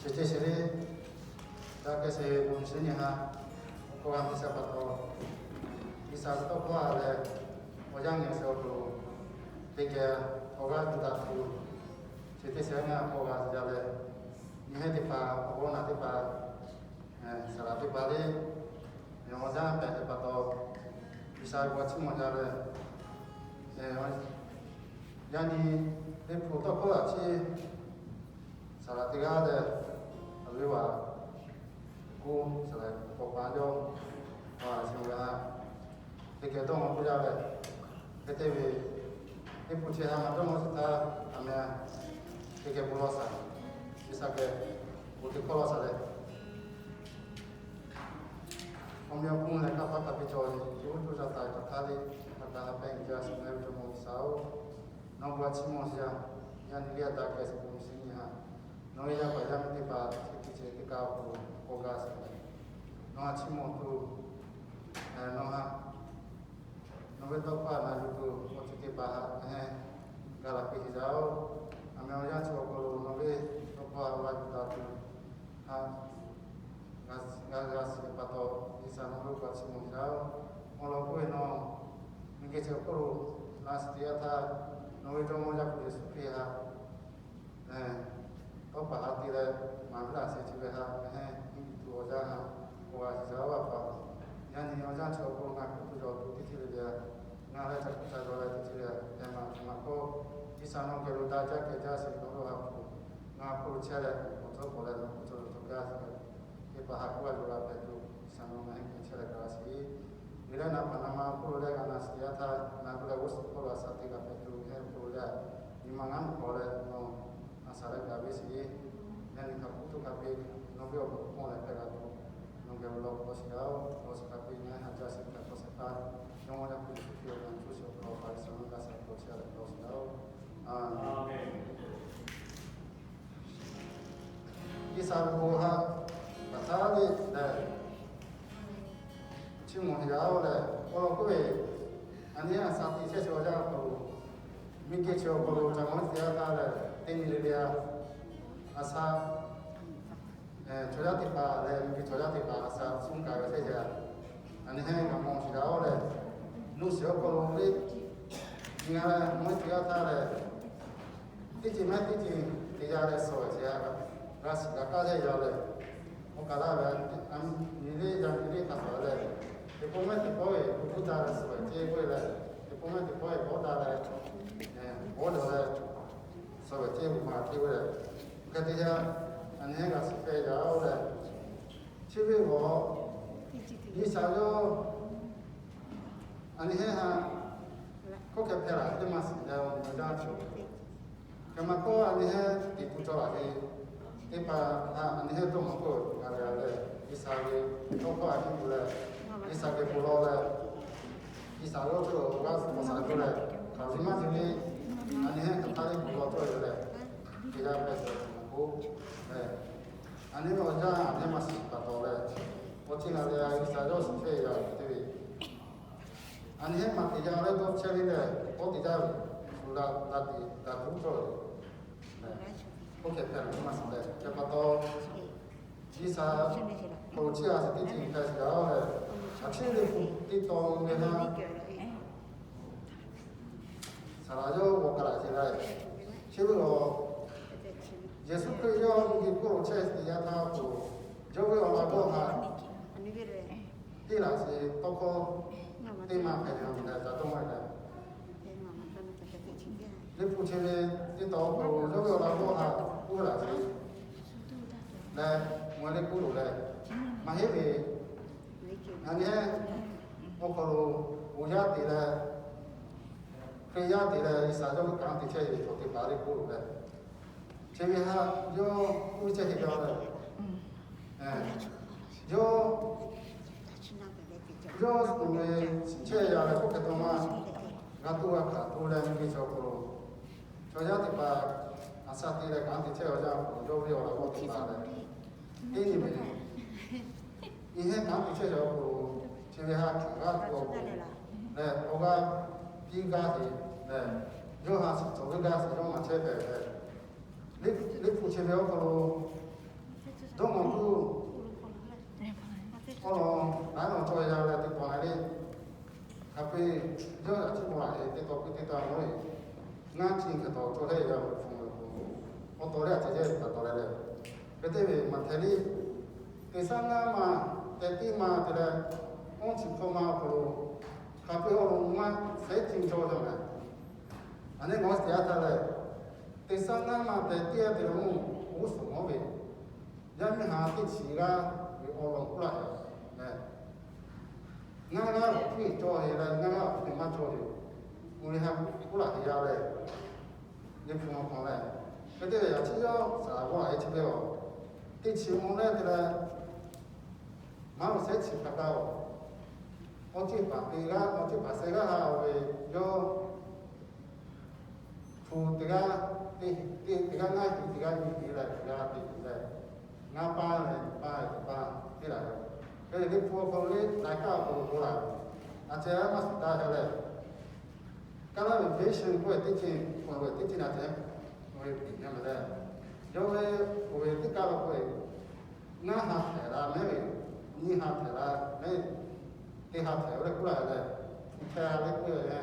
Teˇ ceuˬ sheˍ le, daꞈ kehˬ sheˍ ve bon shiˉ nyi ha, awˬ hk'aw g'a te sha pa taw, G'uiˬsha ve tawˇ hkawˇ a leh, awˬ yanˇ nyi awˬ shu awˬ hk'aw lo teˇ geh awˬ g'aˇ tuˬ daꞈ tuˬ, chi teˇ sheˍ ngaˇ hk'aw g'a te jaˇ leh, nyi heˉ teˇ hpaˍ, awˬ g'aˇ naˬ teˇ hpaˍ, saˍ laꞈ teˇ hpaˍ le, awˬ yanˇ pehꞈ hpehꞈ pa taw, G'uiˬsha ve bon chiˇ mvuh jaˇ leh, yaꞈ nyi Liꞈ hpu tawˇ hkawˇ a ciˉ saˍ laꞈ teˇ g'aˇ leh, a ve vaꞈ gu saˍ laꞈ k'awꞈ pa yawˇ a shu ve ha, teˇ geh dawˇ maw k'oˆ jaˇ leh, hk'e te ve Liꞈ hpu chi ha maˇ dawˇ maw shiˍ htaˇ, a meh teˇ geh bon lawˬ shaˍ, G'uiˬsha geh bon teˇ hkawˇ lawˬ shaˍ leh, awˬ meh awˬ hponˇ leh kanˇ paˆ hk'a biˇ cawˬ ve, co uˉ co ca taˍ ve htaꞈ hk'a le, hk'a kaꞈ ha pehˇ nyi jaˇ sheˍ ngaˇ ve Jawˇmawˇ G'uiˬsha-oˬ, nawˬ hui a chiˇ mvuh sheˍ yaˇ, yaˇ nyi le a daꞈ kehˬ sheˍ bon shiˉ nyi ha, nawˬ ve yaˇ paˍ yaˇ miˇ teˇ hpaˍ chi teˇ ceuˬ teˇ kaꞈ awˬ hk'aw lo k'awꞈ gaˇ sheˍ leh, nawˬ a chiˇ mvuh tuˬ, nawˬ ha nawˬ ve tawˇ hkawˇ a na yuˬ tuˬ awˬ ceuˬ teˇ hpaˍ haꞈ hehnˇ gaˬ la piˇ sheˍ jaˇ-oˬ. A meh awˬ yanˇ chi awˬ hk'aw lo nawˬ ve tawˇ hkawˇ a g'a yuˬ daꞈ tuˬ haꞈ g'a g'a shiˍ ve pa taw, G'uiˬsha nawˬ ve kaꞈ chiˇ mvuh jaˇ-oˬ. Awˬ lawn k'oˆ ve nawˬ miˬguiˬ chi awˬ hk'oˆ lo na shiˍ teˇ yanˇ htaˇ, nawˬ ve Jawˇmawˇ Yaˇ hpu Yeˍsuˆ Hkriꞈ haꞈ tawˇ paˍ ha te leh maˍ viˉ laꞈ sheh chi ve ha hehnˇ miˇ tuˬ awˬ yanˇ haꞈ k'awꞈ g'a shiˍ jaˇ-oˬ. A pa, yaꞈ nyi awˬ yanˇ chi awˬ hk'aw lo ngaˬ hk'oˆ tuˬ yaw tuˬ teˇ ceuˬ le le, ngaˬ leh ca hk'oˆ ca yaw leh teˇ ceuˬ le le, hpehꞈ maˍ hpehꞈ maˍ hkawˇ, G'uiˬsha nawˬ geh lo daꞈ jaˇ kehˬ jaˇ sheˍ nawˬ ve ha hpu ngaˬ hk'oˆ lo chehˇ leh awˬ cawˇ k'awꞈ leh nawˬ hk'oˆ cawˬ ve cawˬ gaˇ sheˍ, teˇ hpaˍ haꞈ k'oˆ g'a yuˬ la hpehꞈ tuˬ G'uiˬsha nawˬ ngaˬ hehnˇ geh chehˇ leh gaˬ la sheˍ. G'uiˬ leh naˍ paˍ naˍ ma awˬ hk'oˆ lo leh g'a na shiˍ teˇ yanˇ htaˇ, na tuˬ leh g'oˇ suhˍ hk'oˆ lo a shaꞈ teꞈ g'a hpehꞈ tuˬ hehnˇ awˬ hk'oˆ lo leh, nyi ma ngaˉ mvuhˇ hk'aw leh nawˬ a shaꞈ leh gaˬ ve sheˍ. Yaꞈ nyi hk'a hkuˆ tuˬ hk'a piˇ nawˬ ve awˬ hk'aw lo hpawˇ leh hpehꞈ g'a tuˬ nawˬ geh lo lawˬ k'awꞈ sheˍ yaˇ-oˬ. Lawˬ shiˍ hk'a piˇ ngaˬ hui haꞈ jaˇ sheˍ hk'a hk'awꞈ shehˍ hpaˇ, Jawˇmawˇ Yaˇ hpu Yeˍsuˆ Hkriꞈ awˬ hk'aw lo shu awˬ hk'aw lo G'uiˬsha nawˬ g'a shaꞈ k'awꞈ chehˇ leh lawˬ sheˍ yaˇ-oˬ. G'uiˬsha ve bon haꞈ kaꞈ htaˇ le lehˬ, chiˇ mvuh yaˇ-oˬ lehˬ, awˬ lawn k'oˆ ve, a nyi a shaꞈ teꞈ chehˇ sheˍ awˬ yanˇ awˬ hk'aw lo, miˬguiˬ chi awˬ hk'aw lo ca mawˇ teˇ yanˇ htaˇ lehˬ, teˇ nyi le le a, a shaꞈ chaw yaˇ teˇ hpaˍ leh miˬguiˬ chaw yaˇ teˇ hpaˍ a shaꞈ suh kaꞈ ve chehˇ yaˇ, a nyi hehnˇ g'a mawˬ sheˍ yaˇ-oˬ lehˬ, nuˇ shiˍ awˬ hk'aw lo le, nyi g'a leh mawˇ teˇ yanˇ htaˇ lehˬ, teˇ ceuˬ maˇ teˇ ceuˬ te yaˇ leh suh ve chehˇ yaˇ, g'a shiˍ g'a kaˇ chehˇ yaˇ lehˬ, awˬ kaˍ laˇ ve, nyi le yaˇ nyi le hk'a suh leh, teˇ pawˆ maˇ teˇ pawˆ ve k'oˆ taˇ leh suh ve cehˇ k'oˆ ve leh, teˇ pawˆ maˇ teˇ pawˆ ve k'awꞈ taˇ leh, k'awꞈ jaw leh suh ve cehˇ ve maˇ te ve lehˬ, hk'e te yaˇ, a nyi hehnˇ g'a shiˍ hpehˇ yaˇ-oˬ lehˬ, chi ve g'awˬ G'uiˬsha yawˇ a nyi hehnˇ haꞈ hkawˇ hkeh hpehˇ laˬ teˇ maˇ shiˍ leh awˬ meh jaˇ tuˬ, hk'e maˇ k'oˆ a nyi hehnˇ teꞈ tu cawˬ laˬ ve teˇ hpaˍ haꞈ a nyi hehnˇ dawˇ maw k'oˆ g'a ve a lehˬ, G'uiˬsha ve tawˇ hkawˇ a ciˉ tuˬ leh, G'uiˬsha geh bon lawˬ leh, G'uiˬsha yawˇ cawˬ awˬ g'aˇ suh k'awꞈ shaˍ tuˬ leh, hk'aˬ ve maˇ te le, a nyi hehnˇ hk'aˬ htaˇ le bon lawˬ cawˬ ve lehˬ, teˇ yanˇ hpehꞈ tuˬ k'o, a nyi awˬ yanˇ a nyi maˇ shiˍ pa taw leh, awˬ ceuˬ ngaˬ ve G'uiˬsha yawˇ shiˍ chehˇ yaˇ ve teˇ ve, a nyi hehnˇ maˇ teꞈ yaˇ leh dawˇ chehˇ ve lehˬ, k'awꞈ teꞈ jaˇ ve, shu daꞈ daꞈ tuˬ cawˬ ve, k'oˆ hkeh hpehꞈ ve maˇ shiˍ leh hkeh pa taw, G'uiˬsha hk'aw lo chiˇ a shiˍ teˇ ceuˬ hpehꞈ shiˍ yaˇ-oˬ lehˬ, a ciˉ ve hpu teˇ taw ve ha saˍ laꞈ yawˇ g'awˬ kaꞈ laꞈ ce la ve, chi ve lawˬ, Yeˍsuˆ Hkriꞈ yawˇ miˬguiˬ hk'oˆ lo chehˇ sheˍ teˇ yanˇ htaˇ k'o, yawˇ ve awˬ laꞈ g'awˇ haꞈ teˇ laꞈ sheˍ tawˇ hkawˇ teˇ maˇ hpehꞈ ve leh ca dawˇ maˇ leh, Liꞈ hpu chi ve teˇ taw k'o, yawˇ ve awˬ laꞈ g'awˇ haꞈ k'oˆ ve laꞈ sheˍ leh, mvuhˇ leh k'oˆ loˬ leh, maˇ heˆ ve, a nyi hehnˇ awˬ hk'aw lo awˬ yaˇ te leh, Hkriꞈ yaˇ te leh G'uiˬsha yawˇ ve kanˉ te chehˇ ve chaw teˇ hpaˍ le k'oˆ loˬ leh, chi ve haꞈ yawˇ k'oˆ chehˇ sheˍ jaˇ leh, yawˇ yawˇ tuˬ ve shiˍ chehˇ yaˇ leh k'oˆ hk'e taw maˇ g'a tuˬ g'a hkanˍ tuˬ leh miˬguiˬ chi awˬ hk'aw lo chaw yaˇ teˇ hpaˍ a shaꞈ teꞈ leh kanˉ te chehˇ awˬ yanˇ awˬ hk'aw lo yawˇ ve awˬ laꞈ g'awˇ teˇ hpaˍ leh, teˇ nyi ve nyi hehnˇ kanˉ te chehˇ yaˇ awˬ hk'aw lo, chi ve haꞈ hkanˍ g'aˇ tuˬ awˬ pon leh awˬ g'aˇ piˇ gaˇ sheˍ leh, yawˇ haꞈ shiˍ cawˬ ve gaˇ sheˍ yawˇ maˇ chehˇ hpehꞈ leh, Liꞈ hpu chi ve awˬ hk'aw lo Awˬ hk'e te taˍ-oˬ ve, ngaˇ chi hk'e tawˍ cawˬ leh yaꞈ ve hpu awˬ to leh a ceh yehˇ taˍ taˍ leh leh, hk'e te ve maˬ hteˇ liˇ, teˇ saˉ ngaˇ ma tehꞈ tiˉ ma te leh, awˇ chi hk'aw ma awˬ hk'aw lo hk'a peu-eˬ awˬ lawn maˇ shehˉ chi cawˬ jaˇ meh. A nehˉ ngaˬ hui teˇ g'aˇ htaˇ lehˬ, teˇ saˉ ngaˇ ma tehꞈ tiˉ a te leh mvuhˇ g'uˇ suhˍ mawˇ ve, yaˇ miˇ ha teˇ chi g'aˇ ve awˬ lawn k'oˆ laˇ ve meh. Ngaˇ g'aˇ awˬ hk'e cawˬ ve leh ngaˇ g'aˇ awˬ hk'e maˇ cawˬ ve, oˇ ve ha k'oˆ laˇ ve yaˇ leh, yehˬ hpu awˬ hk'aw leh, hk'e te ve yaꞈ chi yawˇ saˍ laꞈ g'awˇ a e chi ve awˬ, teˇ chi mawˇ leh te leh, maˇ awˬ shehˉ chi hk'a gaˇ-oˬ, awˬ ceuˬ paˍ teˇ g'aˇ, awˬ ceuˬ paˍ shehˍ g'aˇ ha ve yawˇ hpu teˇ g'aˇ, teˇ g'aˇ ngaˇ hiˍ teˇ g'aˇ nyiˇ hiˍ leh teˇ g'aˇ teˇ hiˍ leh, ngaˇ paˇ leh nyiˇ paˇ leh teˇ paˇ piˇ laˬ ve. Hk'e te ve hpu awˬ hk'aw lo leh laiˉ kaˆ awˬ hk'aw lo k'oˆ laˇ ve, a ceh maˇ shiˍ taˍ hk'e leh, kaˇ laˇ ve vision k'oˆ ve teˇ ceuˬ, k'oˆ ve teˇ ceuˬ na ceh, oˇ ve piˍ nyaˇ ve leh, yawˇ ve oˇ ve teˇ kaˆ lo k'oˆ ve, ngaˇ ha htehꞈ la mehˉ ve, nyiˇ ha htehꞈ la mehˉ, teˇ ha htehꞈ ve leh k'oˆ laˇ ve leh, hpu ceh leh k'oˆ ve,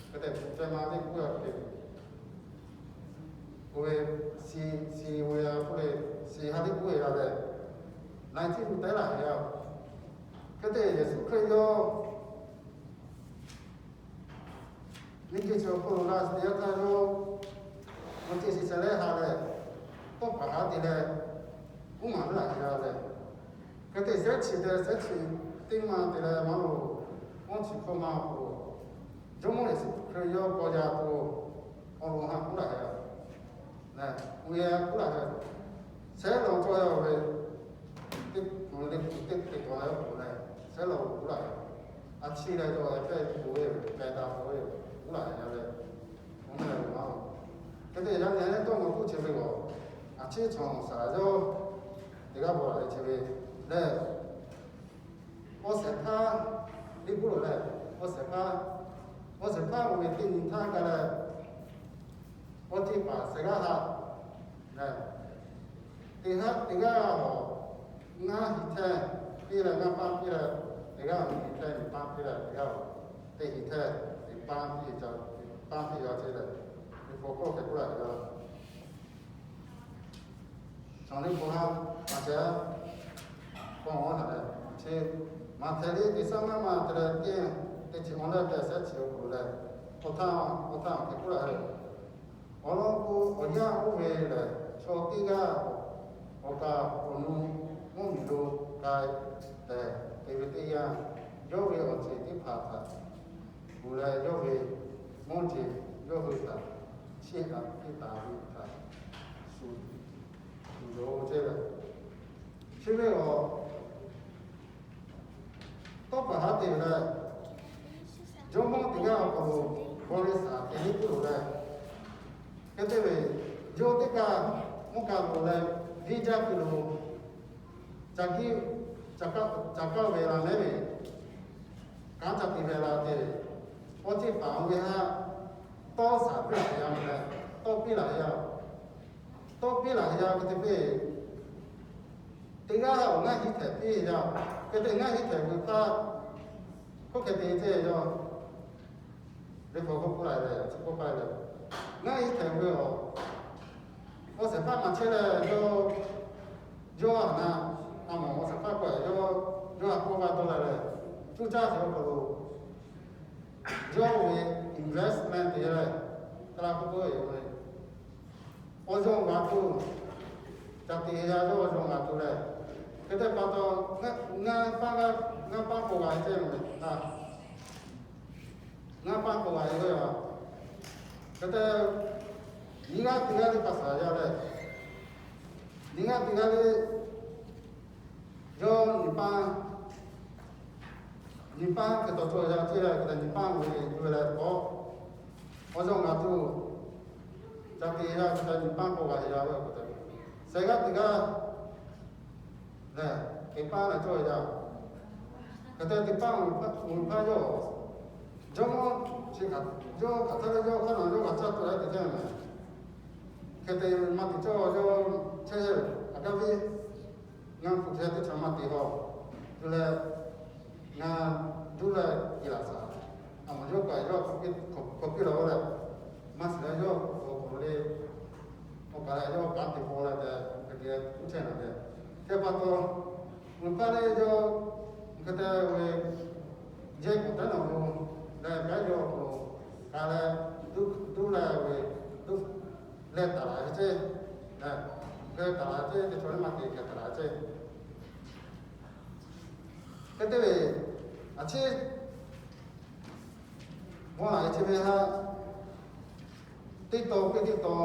hk'e te hpu ceh ma leh k'oˆ ve, oˇ ve shiˍ ve a k'oˆ leh, shiˍ ha leh k'oˆ ve la leh, na ciˉ hu teh laˬ ve yoˬ. Hk'e te Yeˍsuˆ Hkriꞈ yawˇ miˬ guiˬ chi awˬ hk'aw lo la teˇ yanˇ htaˇ yawˇ, awˬ ceuˬ shiˍ shehˍ leh ha leh, tawˇ hpaˍ haˉ te leh, uˉ maˍ laˇ ve yoˬ leh, hk'e te shehˉ chi te shehˉ chi teˇ ma te leh maˇ loˬ, awˇ chi hk'aw ma k'o, Jawˇmawˇ Yeˍsuˆ Hkriꞈ yawˇ k'awꞈ yaꞈ tuˬ awˬ lawn ha k'oˆ laˇ ve yoˬ. Leh, oˇ ve k'oˆ laˇ ve, shehˉ law cawˇ yaˇ ve, teˇ hk'aw leh teˇ hk'aw leh k'oˆ leh, shehˉ law k'oˆ laˇ ve, a chi leh cawˬ ve hpehˇ tuˬ ve, pehˬ taˍ ve, k'oˆ laˇ ve yoˬ leh, oˇ meh leh maˇ loˬ. Hk'e te yaꞈ nyi leh tawˇ maˬ k'oˆ chi ve yoˬ. A ciˉ chaw saˍ laꞈ yawˇ teˇ g'aˇ bawˬ laˬ ve chi ve leh, awˬ shehˍ hpaˇ liˇ k'oˆ loˬ leh, awˬ shehˍ hpaˇ, awˬ shehˍ hpaˇ oˇ ve teˇ nyi htaˇ gaˬ leh, awˬ ceuˬ paˍ shehˍ g'aˇ haꞈ leh, teˇ haˉ teˇ g'aˇ awˬ ngaˇ hiˍ hteˇ piˇ leh ngaˇ paˇ piˇ leh, teˇ g'aˇ awˬ nyiˇ hiˍ hteˇ nyiˇ paˇ piˇ leh, teˇ g'aˇ teˇ hiˍ hteˇ teˇ paˇ piˇ, paˇ piˇ g'a ceh leh, teˇ hk'awꞈ hk'awꞈ hk'e k'oˆ laˇ ve yoˬ. Chaw liˇ hpu ha, a ceh, k'awꞈ g'awˇ taˍ leh, chi, Maꞈhtehˍ liˇ teˇ saˉ ngaˇ ma te leh teˇ, teˇ chi awˬ leh teˇ shehˉ chi awˬ hk'aw lo leh, awˬ htaˇ, awˬ htaˇ awˬ hk'e k'oˆ laˇ ve, awˬ lawn k'o, awˬ yanˇ oˇ ve lehˬ, chaw teˇ g'aˇ awˬ kaˍ awˬ nu mvuhˇ miˬ lo k'ai tehꞈ te ve teˇ yanˇ, yawˇ ve awˬ ceuˬ teˇ hpaˍ htaꞈ kuˬ leh yawˇ ve mawˇ jeˬ yawˇ hui htaꞈ chiˇ aꞈ piˇ taˍ ve htaꞈ shuˍ tuˬ yoˬ ceh leh, chi ve awˬ tawˇ paˍ haˉ te leh, jawˇmawˇ teˇ g'aˇ awˬ hk'aw lo bon leh shaˍ te liˇ k'oˆ loˬ leh, hk'e te ve, yawˇ teˇ kaˇ mvuhˇ kaꞈ loˬ leh, viˇ jaˇ kuiˬ lo, ca kiˇ, ca kaˇ ve la lehˉ ve, kanˉ ca te ve la te, awˬ ceuˬ paˍ oˇ ve haˉ tawˇ shaˍ piˇ laˬ ve yaˇ meh leh, tawˇ piˇ laˬ ve yaˇ, tawˇ piˇ laˬ ve yaˇ hk'e te piˇ, teˇ g'aˇ awˬ ngaˇ hiˍ hteꞈ piˇ ve yaˇ, hk'e te ngaˇ hiˍ hteꞈ ve hpaˇ, hk'oˆ hk'e te ceh ve yaˇ, ve hk'aw k'oˆ k'oˆ la leh chi k'oˆ paˇ leh, ngaˇ hiˍ hteꞈ ve awˬ, awˬ shehˍ hpaˇ maˇ chehˇ leh, yawˇ, yawˇ a na, a mawˬ awˬ shehˍ hpaˇ k'oˆ leh yawˇ, yawˇ a k'oˆ g'a dawˇ la leh, cuˇ caˇ ve awˬ hk'aw lo, yawˇ ve investment te leh, taˇ la k'oˆ k'oˆ ve yoˬ le. Awˬ yawˇ g'a tuˬ, ca te yaˇ yawˇ awˬ yawˇ g'a tuˬ leh, hk'e te pa taw, ngaˇ paˇ g'a, ngaˇ paˇ k'o g'a ceh ve a, ngaˇ paˇ k'o g'a ve yoˬ. Hk'e te, nyi g'aˇ teˇ g'aˇ teˇ hpaˍ shaˍ yaˇ leh, nyi g'aˇ teˇ g'aˇ leh, yawˇ nyi paˇ, nyi paˇ hk'e taw cawˇ yaˇ ceh leh, hk'e te nyi paˇ ve yuˬ leh k'o, awˬ yawˇ g'a tuˬ, ca te yaˇ hk'e te nyi paˇ k'o g'a yaˇ ve k'o te, shehˍ g'aˇ teˇ g'aˇ lehˬ, teˇ paˇ leh cawˇ ve yaˇ. Hk'e te teˇ paˇ oˇ hpaˇ yawˇ, jawˇmawˇ chi hk'aˬ, yawˇ hk'aˬ htaˇ leh yawˇ hk'aˇ na yawˇ g'a caˇ tuˬ leh te ceh meh. Hk'e te maˇ te cawˇ yawˇ chehˇ ve, a kaˇ ve, ngaˬ hpu chehˇ teˇ chaw maˇ te haw, yuˬ leh, ngaˬ duˇ leh te laˬ shaˍ. Awˬ yawˇ kaꞈ yawˇ hk'aw piˇ la-o leh, maˇ shiˍ leh yawˇ awˬ hk'aw lo le, awˬ kaˍ leh yawˇ kanˉ te paw leh tehꞈ hk'e te uˉ chehˇ na leh, hk'e pa taw, mvuhˇ paˇ le yawˇ hk'e te ve, yehˇ k'oˍ taˉ nawˬ lo leh kanˉ yawˇ awˬ hk'aw lo k'ai leh, duˇ leh ve, duˇ leh taˍ la ve ceˇ, leh hk'e taˍ la ceˇ, teˇ chaw le maˇ te hk'e taˍ la ceˇ. Hk'e te ve, a ciˉ Bon laꞈ e chi ve haꞈ, teˇ taw piˇ teˇ taw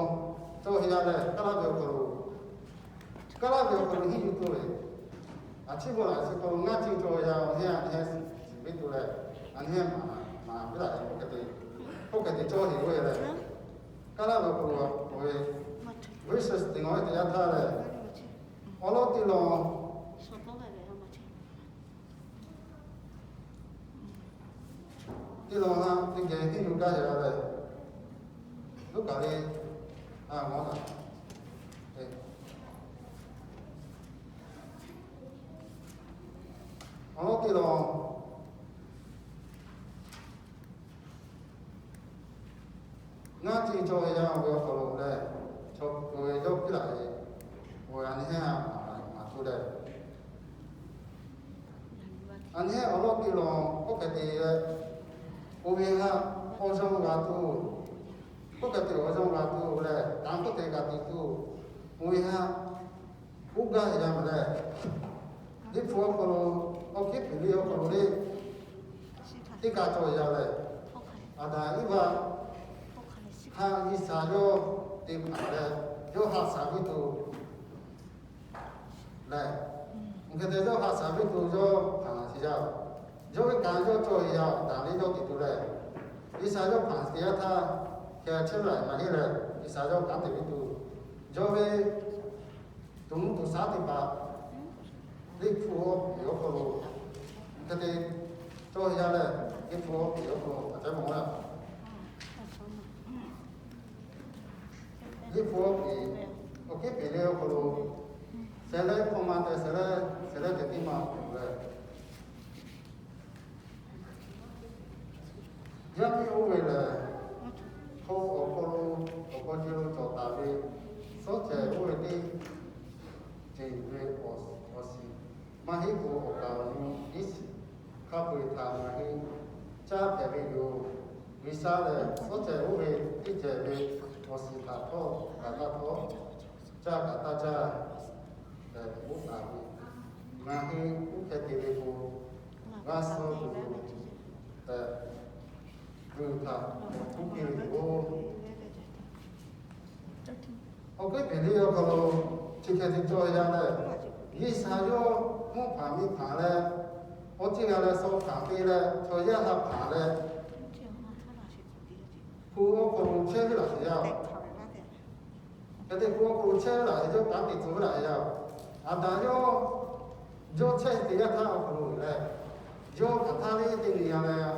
cawˇ heˆ yaˇ leh, kaˇ laˇ ve awˬ hk'aw lo, kaˇ laˇ ve awˬ hk'aw lo henˇ yuˬ tuˬ ve, a ciˉ bon laꞈ chi hk'aw lo ngaˇ ciˇ cawˇ ve yaˇ, a nehˉ a nehˉ shiˍ piˇ tuˬ leh, a nehˉ maˍ maˍ piˇ laꞈ e k'oˆ hk'e te, k'oˆ hk'e te cawˇ heˆ ve leh, kaˇ laˇ ve awˬ hk'aw lo k'oˆ ve, verses teˇ ngaˬ ve teˇ yanˇ htaˇ leh, awˬ lawn teˇ lawn teˇ lawn haꞈ teˇ geh henˇ yuˬ gaˇ yaˇ leh, Luˉkaꞈ le, a, maˍ laˬ, awˬ lawn teˇ lawn ngaˇ ciˇ cawˇ ve yaˇ ve awˬ hk'aw lo leh, chaw k'oˆ ve yawˇ piˇ laꞈ e, k'oˆ ve a nehˉ haꞈ maˍ tuˬ leh, a nehˉ awˬ lawn teˇ lawn k'oˆ hk'e te leh, oˇ ve haꞈ awˬ yanˇ g'a tuˬ, k'oˆ hk'e te awˬ yanˇ g'a tuˬ leh, kanˉ k'oˆ te g'a te tuˬ, oˇ ve haꞈ uˉ gaˇ yaˇ ve leh, Liꞈ hpu awˬ hk'aw lo, awˬ hkiˉ puiˍ le awˬ hk'aw lo le, teˇ kaꞈ cawˬ yaˇ leh, Aˍdanˍ Iˉvaꞈ htaꞈ G'uiˬsha yawˇ te hpanˍ leh, yawˇ haꞈ shaˍ piˇ tuˬ lehˬ, hk'e te yawˇ haꞈ shaˍ piˇ tuˬ yawˇ hpanˍ laˬ sheˍ yaˇ. Yawˇ ve kanˉ yawˇ cawˬ yaˇ, Aˍdanˍ le yawˇ te tuˬ leh, G'uiˬsha yawˇ hpanˍ te yaˇ htaˇ, hkeh chehˇ ve laˬ maˇ heˆ leh, G'uiˬsha yawˇ kanˉ te piˇ tuˬ, yawˇ ve tuꞈ nuˇ tuꞈ shaˉ teˇ hpaˍ Liꞈ hpu awˬ piˍ awˬ hk'aw lo hk'e te cawˇ yaˇ leh, Liꞈ hpu awˬ piˍ awˬ hk'aw lo a caˉ mawˬ laˇ. Liꞈ hpu awˬ piˍ, awˬ hkiˉ piˍ le awˬ hk'aw lo, shehˍ leh hk'awꞈ ma tehꞈ shehˍ leh, shehˍ leh teꞈ tiˉ ma awˬ hk'aw lo leh, yaˇ miˇ oˇ ve lehˬ, hk'aw awˬ hk'aw lo, awˬ hk'aw ceh lo cawˬ taˍ ve, suhˉ cehˬ oˇ ve teˇ ceuˬ ve awˬ shiˍ maˇ heˆ k'o, awˬ kaˍ awˬ nu iˉ shiˍ hk'a peu-eˬ htaꞈ ngaˬ hui caˇ hpehꞈ ve yoˬ. G'uiˬsha lehˬ, suhˉ cehˬ oˇ ve teˇ cehˬ ve awˬ shiˍ htaꞈ htawˇ kaꞈ taˇ htawˇ, caˇ kaꞈ taˇ caˇ tehꞈ k'oˆ taˍ ve, ngaˬ hui oˇ hk'e te ve k'o, g'a suh tuˬ yoˬ tehꞈ, g'uiˬ htaꞈ k'oˆ piˇ ve yoˬ. Awˬ hkiˉ piˍ le awˬ hk'aw lo chi hk'e te cawˇ yaˇ leh, G'uiˬsha yawˇ mvuhˇ hpanˍ miˇ hpanˍ leh, awˬ ceuˬ g'a leh suh hpanˍ piˇ leh, chaw yaˇ haꞈ hpanˍ leh, hpu awˬ hk'aw lo chehˇ ve laˬ sheˍ yaˇ. Hk'e te hpu awˬ hk'aw lo chehˇ ve laˬ sheˍ, yawˇ kanˉ te tcuh ve laˬ sheˍ yaˇ. Aˍdanˍ yawˇ, yawˇ chehˇ teˇ yanˇ htaˇ awˬ hk'aw lo leh, yawˇ hk'aˬ htaˇ le teˇ nyi g'a leh,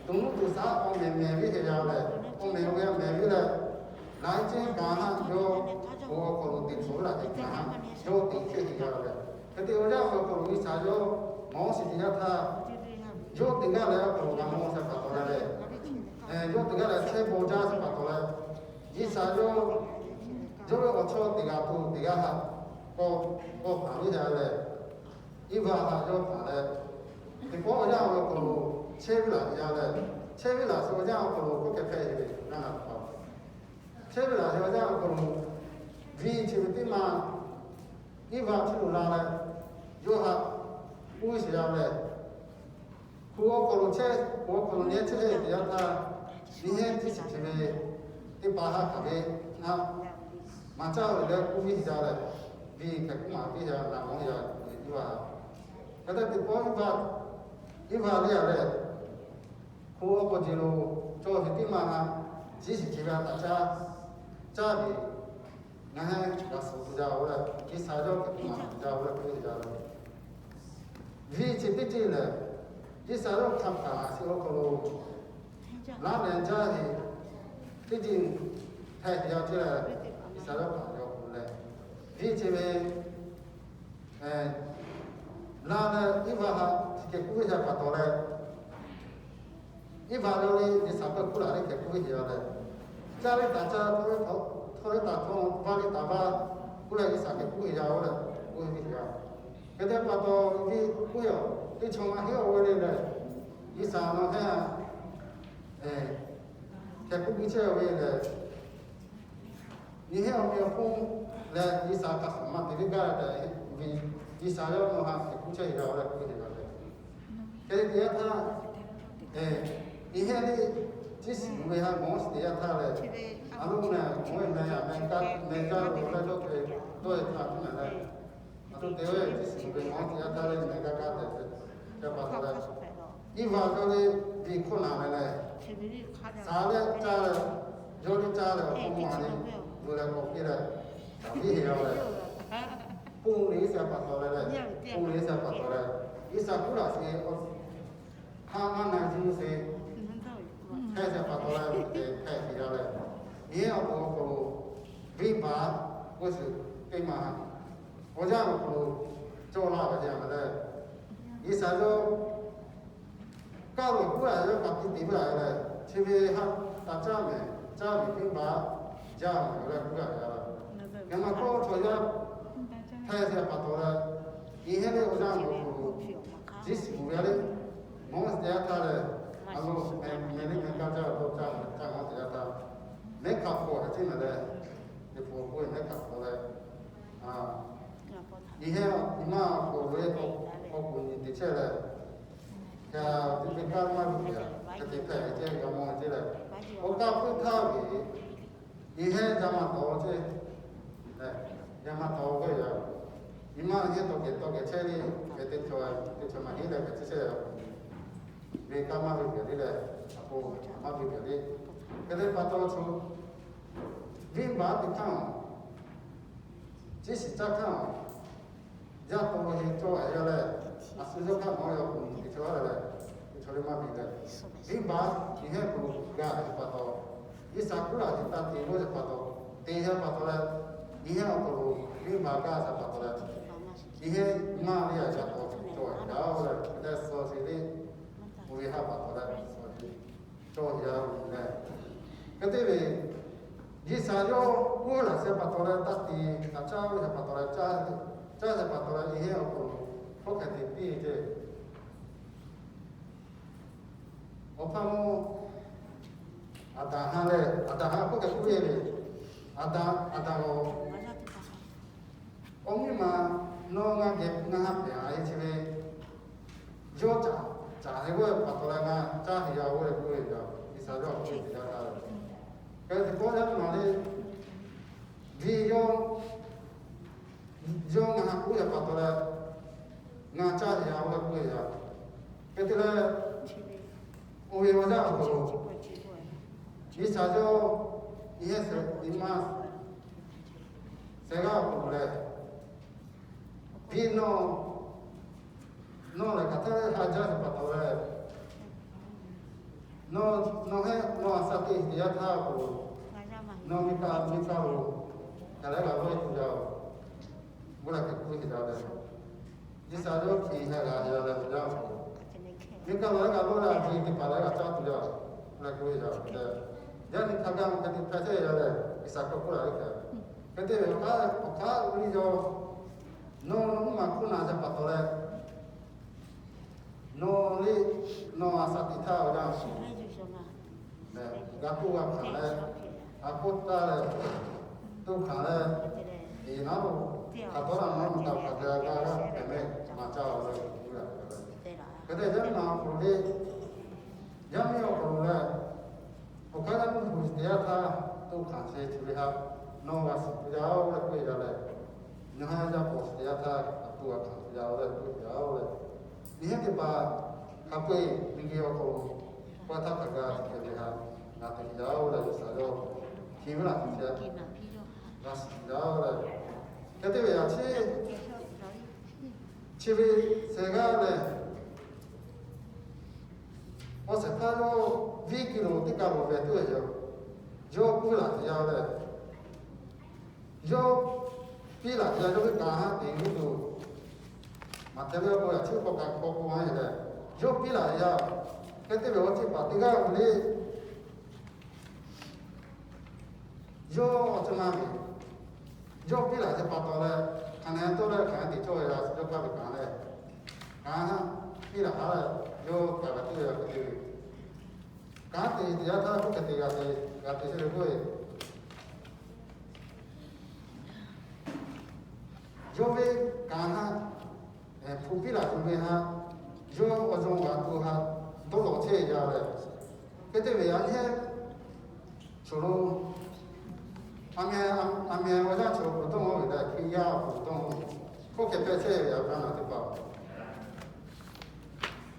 tuꞈ nuˇ tuꞈ shaˉ awˬ mehˍ mehˍ ve sheˍ yaˇ leh, awˬ mehˍ awˬ g'aˇ mehˍ ve leh, laiˉ ceuˬ kaꞈ haꞈ yawˇ hpu awˬ hk'aw lo te tcuh ve laˬ sheˍ kaꞈ haꞈ yawˇ te chehˇ sheˍ yaˇ leh, hk'e te awˬ yanˇ awˬ hk'aw lo G'uiˬsha yawˇ mawˬ shiˍ teˇ yanˇ htaˇ, yawˇ teˇ g'aˇ leh awˬ hk'aw lo g'a mawˬ sheˍ pa taw leh, yawˇ teˇ g'aˇ leh chehˇ bon jaˇ sheˍ pa taw leh, G'uiˬsha yawˇ, yawˇ ve awˬ chawˇ teˇ g'aˇ tuˬ teˇ g'aˇ haꞈ k'awꞈ hpanˍ ve yaˇ leh, Iˉvaꞈ haꞈ yawˇ hpanˍ leh, teˇ pawˆ awˬ yanˇ awˬ hk'aw lo chehˇ ve laˬ sheˍ yaˇ leh, chehˇ ve laˬ sheˍ awˬ yanˇ awˬ hk'aw lo k'oˆ hk'e hpehꞈ ve, g'a na pa chehˇ ve laˬ sheˍ awˬ yanˇ awˬ hk'aw lo, viˇ chi ve teˇ ma Iˉvaꞈ chi lo la leh, yawˇ haꞈ uˉ ve sheˍ yaˇ leh, hpu awˬ hk'aw lo chehˇ, hpu awˬ hk'aw lo nehˉ chehˇ ve teˇ yanˇ htaˇ, nehˉ teˇ shiˍ chi ve teˇ hpaˍ haꞈ hk'aˬ ve haꞈ maˍ caˇ ve leh k'oˆ ve sheˍ yaˇ leh, viˇ hk'e k'oˆ maˍ piˇ yaˇ, na mawˬ yaˇ ve Iˉvaꞈ. Hk'e te teˇ pawˆ Iˉvaꞈ, Iˉvaꞈ le yaˇ leh, hpu awˬ hk'aw ceh lo cawˬ ve teˇ ma haꞈ, teˇ shiˍ chi ve htaꞈ caˇ, caˇ ve, ngaˬ hui g'a suh tuˬ jaˇ-oˬ leh, G'uiˬsha yawˇ hk'e te maˍ tuˬ jaˇ-oˬ leh k'oˆ ve yaˇ leh, viˇ chi teˇ ceuˬ lehˬ, G'uiˬsha yawˇ hk'a hpaˍ laˬ sheˍ awˬ hk'aw lo, laˇ leh jaˇ ve teˇ ceuˬ hpehꞈ ve yaˇ ceuˬ leh, G'uiˬsha yawˇ hk'a yawˇ k'oˆ leh, viˇ chi ve laˇ leh Iˉvaꞈ haꞈ chi hk'e k'oˆ ve yaˇ pa taw leh, Iˉ vaꞈ yaw le G'uiˬsha hpawˇ kuˉ laˬ leh hkeh kuˉ ve heˍ yaˇ leh, caˇ ve htaꞈ caˇ, htawˇ ve htaꞈ htawˇ, vaˇ ve htaꞈ vaˇ, kuˉ leh G'uiˬsha hkeh kuˉ heˍ yaˇ-oˬ leh k'oˆ ve heˍ yaˇ. Hk'e te pa taw, ve kuˉ yaˇ teˇ chaw maˇ heˆ-oˬ ve le lehˬ, G'uiˬsha nawˬ hehˉ hkeh kuˉ piˇ chehˇ ve lehˬ, nyi hehˉ awˬ meꞈ awˬ hponˇ leh G'uiˬsha hk'a shuˍ maˇ te ve gaˇ tehꞈ, G'uiˬsha yawˇ nawˬ htaꞈ hkeh kuˉ chehˇ heˍ yaˇ-oˬ leh k'oˆ ve heˍ yaˇ leh, hk'e te yaˇ htaˇ, nyi hehˉ le, ciˉ shiˍ ve ha mawˬ shiˍ te yaˇ htaˇ leh, a loˉ meh mawˬ ve meh yaˇ meh kaˇ meh kaˇ lo leh dawˇ hk'e dawˇ e htaˇ tuˬ na leh, a htoꞈ te ve ciˉ shiˍ ve mawˬ shiˍ te yaˇ htaˇ leh meh kaˇ kaˇ tehꞈ te pa taw leh, iˉ vaꞈ yaw le, ve hkawˇ naˬ ve leh, shaˍ leh caˇ leh, yawˇ le caˇ leh awˬ hk'aw maˬ le, vuˬ leh k'awꞈ piˇ leh, taˍ piˇ heˍ yaˇ leh, ponˬ le shehˍ pa taw leh leh, ponˬ le shehˍ pa taw leh, G'uiˬsha kuˉ laˬ sheˍ, hk'aˇ maˇ na yuˬ sheˍ, hpehˇ shehˍ pa taw leh te hpehˇ heˍ yaˇ leh, nyi hehˉ awˬ hk'aw lo, venˇbaˆ k'oˆ sheˍ teˇ maˬ, awˬ yanˇ awˬ hk'aw lo cawˬ laˇ ve te a ma leh, G'uiˬsha yawˇ kaˇ lo kuˉ laˬ yawˇ ka tiꞈ te ve laˬ leh, chi ve ha taꞈ caˇ mehˍ, caˇ ve venˇbaˆ jaˇ mehˍ leh kuˉ laˬ ve a la. Ngaˬ maˇ k'oˆ chaw yaˇ hpehˇ shehˍ pa taw leh, nyi hehˉ le awˬ yanˇ awˬ hk'aw lo, ciˉ shiˍ ve le, mawˬ shiˍ te yaˇ htaˇ leh, a lo meh le meh kaˇ caˇ lo caˇ caˇ mawˬ shiˍ te yaˇ htaˇ, mehˉ hk'a hpawˇ hk'e te na leh, teˇ hpawˇ k'oˆ ve mehˉ hk'a hpawˇ leh, nyi hehˉ nyi ma awˬ hk'aw lo ve k'awꞈ k'oꞈ nyi te chehˇ leh, ka teˇ ve kaˇ maˇ ve hk'e te hpehꞈ ve ceˇ, g'a mawˬ ve ceˇ leh, awˬ kaˇ hpuiˇ htaˇ ve, nyi hehˉ yaˇ maˇ taw ceˇ, yaˇ maˇ taw ve yaˇ, nyi ma nyi hehˉ tawˇ kehˬ tawˇ kehˬ chehˇ le, hk'e te chaw, teˇ chaw maˇ heˆ leh hk'e te chehˇ ve kaˇ maˇ ve hk'e le leh, a k'o maˇ ve hk'e le, hk'e te pa taw chaw, venˇbaˆ teˇ hkanˇ, ciˉ shiˍ caˇ hkanˇ, yaˇ taw heˍ cawˬ a yaˇ leh, a shu yawˇ hk'aˇ nawˉ yaw k'oꞈ nyi te chaw leh, teˇ chaw le maˇ ve leh, venˇbaˆ nyi hehˉ k'o gaˬ ve pa taw, G'uiˬsha kuˉ laˬ sheˍ taˇ te g'awˇ sheˍ pa taw, te sheˍ pa taw leh, nyi hehˉ awˬ hk'aw lo venˇbaˆ gaˇ sheˍ pa taw leh, nyi hehˉ maˇ ve a shaꞈ taw cawˬ a yaˇ-oˬ leh, leh suh sheˍ le, oˇ ve ha pa taw leh suh sheˍ cawˬ a yaˇ-oˬ leh, hk'e te ve, G'uiˬsha yawˇ kuˉ laˬ sheˍ pa taw leh taˇ te, htaꞈ caˇ ve sheˍ pa taw leh caˇ, caˇ sheˍ pa taw leh nyi hehˉ awˬ hk'aw lo hkawˇ hk'e te piˇ ve ceˇ. Awˬ hpaˇ mawˇ Aˍdanˍ ha leh, Aˍdanˍ ha hkawˇ hk'e piˇ ve le, Aˍdanˍ, Aˍdanˍ-oˬ, awˬ miˇ ma nawˬ ngaˬ geh ngaˬ ha pehˍ a e chi ve, yawˇ caꞈ, caꞈ heˍ g'awˇ pa taw leh ngaˬ caˇ heˍ yaˇ-oˬ leh k'oˆ ve yoˬ. G'uiˬsha yawˇ k'oˆ ve te yaˇ htaˇ, hk'e te k'awꞈ yaˇ maˬ le, ve yawˇ, yawˇ ngaˬ ha k'oˆ ve pa taw leh, ngaˬ caˇ heˍ yaˇ-oˬ leh k'oˆ ve yoˬ. Hk'e te leh, oˇ ve awˬ yanˇ awˬ hk'aw lo, G'uiˬsha yawˇ nyi hehˉ shehˍ, nyi ma shehˍ g'aˇ awˬ hk'aw lo leh, piˇ nawˇ, nawˇ lehˬ hk'aˬ htaˇ ha jaˇ sheˍ pa taw leh, nawˇ, nawˬ hehˉ nawˬ a shaꞈ teꞈ te yaˇ htaˇ awˬ hk'aw lo, nawˬ miˬ htaꞈ miˬ htaꞈ lo hk'aˬ leh g'a lawˇ e tuˬ yaˇ-oˬ, g'uˇ la hk'e k'oˆ ve te yaˇ leh, G'uiˬsha yawˇ hk'e heh g'a yaˇ leh awˬ yanˇ awˬ hk'aw lo, miˬ htaꞈ lawˬ leh g'a lawˇ leh a ve teˇ hpaˍ leh g'a caˇ tuˬ yaˇ-oˬ leh k'oˆ ve yoˬ tehꞈ, yaˇ nyi hk'a gaˇ ma hk'e te hpehꞈ chehˇ yaˇ leh G'uiˬsha hkawˇ k'oˆ laˬ ve hk'e, hk'e te ve awˬ hk'aˇ, awˬ hk'aˇ uiˍ yawˇ, nawˬ mvuhˇ maˬ hk'oˆ na sheˍ pa taw leh, nawˬ le, nawˬ a shaꞈ teꞈ htaˇ awˬ yanˇ awˬ hk'aw lo, g'a k'oˆ g'a hkanˍ leh, g'a k'oˆ taˇ leh, toˇ hkanˍ leh, eˬ naˉ lo, hk'aˬ tawˉ la nawˉ miˬ htaꞈ hk'aˬ hk'e g'a g'a g'a hpehꞈ mehˆ maˍ caˇ-oˬ leh k'oˆ ve yoˬ. Hk'e te yaˇ miˇ ma awˬ hk'aw lo le, yaˇ miˇ awˬ hk'aw lo leh, awˬ hk'aˇ yaˇ miˇ hu te yaˇ htaˇ, toˇ hkanˍ sheˍ tuˬ ve htaꞈ nawˬ g'a shiˍ tuˬ yaˇ-oˬ leh k'oˆ ve yoˬ leh, nawˬ hehˉ yaˇ paw shiˍ te yaˇ htaˇ a to g'a hkanˍ tuˬ yaˇ-oˬ leh k'oˆ ve yoˬ leh, nyi hehˉ teˇ hpaˍ hk'a peu-eˬ miˬguiˬ awˬ hk'aw lo hk'aw htaˇ hk'a gaˇ te ve htaꞈ g'a te yaˇ-oˬ leh G'uiˬsha yawˇ hk'e ve laꞈ te g'a shiˍ tuˬ yaˇ-oˬ leh, hk'e te ve yaꞈ chi, chi ve shehˍ g'aˇ leh, awˬ shehˍ hpaˇ yawˇ viˉ ki lo teˇ kaˇ lo ve tuˬ ve yoˬ. Yawˇ kuˇ laˬ te yaˇ-oˬ leh, yawˇ piˇ laˬ te yaˇ yawˇ ve kanˉ haˉ te ve tuˬ, maꞈ te ve awˬ hk'aw lo yaꞈ chi k'awꞈ kaꞈ k'awꞈ k'oˆ maˇ heˆ leh, yawˇ piˇ laˬ te yaˇ-oˬ. Hk'e te ve awˬ ceuˬ paˍ teˇ g'aˇ ve le, yawˇ awˬ ceuˬ maˇ ve, yawˇ piˇ laˬ ve pa taw leh, hk'aˬ nehˬ tawˇ leh hk'aˬ nehˬ teꞈ cawˇ ve la yawˇ hpaˇ ve kaꞈ leh, kanˉ piˇ laˬ htaˇ leh, yawˇ kaꞈ g'a teˇ ve g'a te ve, kanˉ te teꞈ yaˇ htaˇ k'oˆ hk'e te g'a te, g'a te chehˇ ve k'oˆ ve, yawˇ ve kanˉ htaˇ hpu piˇ laˬ tuˬ ve htaꞈ, yawˇ awˬ yawˇ g'a tuˬ htaꞈ dawˇ lawˬ chehˇ ve yaˇ leh, hk'e te ve yaˇ nehˬ, chaw lo, aˬ meh, aˬ meh awˬ yanˇ chaw k'o dawˇ mawˇ ve leh, Hkriꞈ yaˇ awˬ hk'aw lo dawˇ mawˇ ve, hk'oˆ hk'e hpehꞈ chehˇ ve yaˇ g'a naˬ teˇ hpaˍ,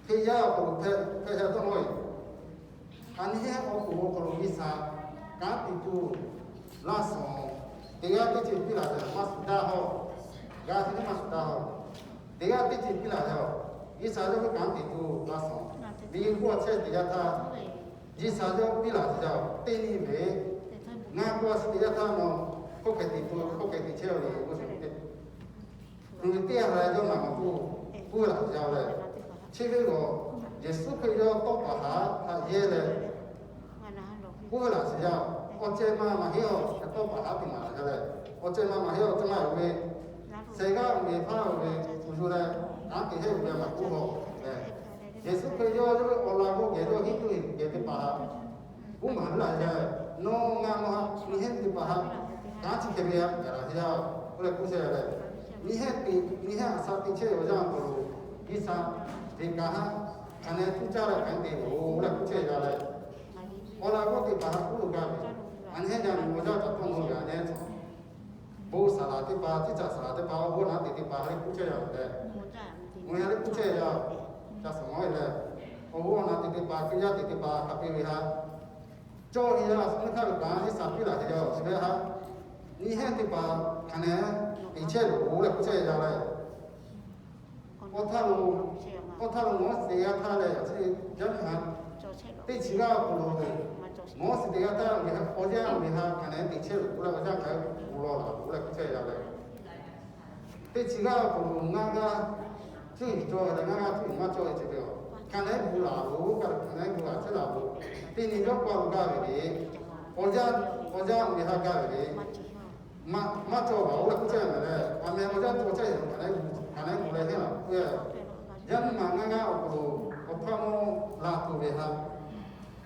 Hkriꞈ yaˇ awˬ hk'aw lo hpehꞈ, hpehꞈ chehˇ dawˇ mawˇ ve, aˬ nehˬ awˬ hk'aw lo awˬ hk'aw lo G'uiˬsha kanˉ te tuˬ laˇ shawˍ, teˇ g'aˇ teˇ ceuˬ piˇ laˬ ve maˇ shuˍ daˇ hawˇ, g'a teˇ maˇ shuˍ daˇ hawˇ, teˇ g'aˇ teˇ ceuˬ piˇ laˬ ve, G'uiˬsha yawˇ ve kanˉ te tuˬ laˇ shawˍ, miˬguiˬ hk'oˆ a chehˇ teꞈ yaˇ htaˇ, G'uiˬsha yawˇ piˇ laˬ ve yaˇ teˇ nyi ve, ngaˬ k'o a shu teꞈ yaˇ htaˇ nawˬ hk'oˆ hk'e te tuˬ, hk'oˆ hk'e te chehˇ ve le, k'oˆ ve Hk'e te a leh yawˇ maˬ maˬ k'oˆ, k'oˆ ve laˬ shuˍ yaˇ leh, chi ve lawˬ, Yeˍsuˆ Hkriꞈ yawˇ tawˇ paˍ haꞈ haꞈ yehˇ leh, k'oˆ ve laˬ shuˍ yaˇ, awˬ ceh ma maˇ heˆ awˬ, tawˇ paˍ haꞈ teˇ maˬ laˬ shuˍ yaˇ leh, awˬ ceh ma maˇ heˆ awˬ, tcuh maˇ ve, sehˬ g'aˇ ve hpaˇ ve, uˬ yuˬ leh, kanˉ te hehˆ ve maˇ k'oˆ hawˬ leh, Yeˍsuˆ Hkriꞈ yawˇ yawˇ ve awˬ laꞈ g'awˇ geh yawˇ hiˉ tuˇ heˍ geh teˇ hpaˍ haꞈ k'oˆ maˍ ve laˬ yaˇ, nawˬ ngaˬ nawˬ haꞈ nyi hehnˇ teˇ hpaˍ haꞈ kanˉ chi hk'e ve haꞈ gaˬ laˬ yaˇ, oˇ leh k'oˆ chehˇ leh, nyi hehnˇ teꞈ, nyi hehnˇ aˬ saˍ teꞈ chehˇ ve awˬ yanˇ awˬ hk'aw lo, G'uiˬsha ve kanˉ haꞈ hk'aˬ nehˬ tuˇ caˇ leh kanˉ te loˬ, oˇ leh k'oˆ chehˇ yaˇ leh, awˬ laꞈ g'awˇ teˇ hpaˍ haꞈ k'oˆ lo gaˇ ve, aˬ nyi hehnˇ yaˇ nyi awˬ yanˇ ca tawˇ mawˇ ve aˬ nehˬ, bon saˍ laˍ teˇ hpaˍ, teˇ caꞈ saˍ laˍ teˇ hpaˍ, awˬ bon naˍ teꞈ teˇ hpaˍ haꞈ leh k'oˆ chehˇ yaˇ leh, awˬ hk'e leh k'oˆ chehˇ yaˇ, ca suhˍ mawˇ ve leh, awˬ bon naˍ teꞈ teˇ hpaˍ, Hkriꞈ yaˇ teꞈ teˇ hpaˍ hk'a peu ve haꞈ cawˇ ve yaˇ, suh neˇ htaˇ ve kaꞈ G'uiˬsha piˇ laˬ ve yaˇ awˬ chi ve haꞈ, nyi hehnˇ teˇ hpaˍ hk'aˬ nehˬ teꞈ chehˇ loˬ, oˇ leh k'oˆ chehˇ yaˇ leh, awˬ htaˇ lo, awˬ htaˇ lo Moˉseˍ teꞈ g'aˇ htaˇ leh, yaˇ miˇ haꞈ teˇ chi g'aˇ awˬ hk'aw lo, Moˉseˍ teꞈ g'aˇ htaˇ ve awˬ yanˇ ve haꞈ hk'aˬ nehˬ teꞈ chehˇ loˬ, oˇ leh awˬ yanˇ hk'aˬ hk'e gu law laˬ, oˇ leh k'oˆ chehˇ yaˇ leh, teˇ chi g'aˇ awˬ hk'aw lo ngaˇ g'aˇ cuˇ yiˍ cawˇ leh ngaˇ g'aˇ cuˇ yiˍ maˇ cawˇ ve chi ve a, hk'aˬ nehˬ gu laˬ loˬ, kaꞈ hk'aˬ nehˬ gu laˬ chehˇ laˬ loˬ, teˇ nyi yawˇ k'oˆ a lo gaˇ ve le, awˬ yanˇ, awˬ yanˇ ve haꞈ gaˇ ve le, maˇ cawˇ baˬ, oˇ leh k'oˆ chehˇ ve leh, aˬ meh awˬ yanˇ cawˇ chehˇ ve hk'aˬ nehˬ gu, hk'aˬ nehˬ gu leh hehnˇ laˬ k'oˆ ve, yaˇ miˇ ma ngaˇ g'aˇ awˬ hk'aw lo awˬ hpawˇ mawˇ la tuˬ ve haꞈ,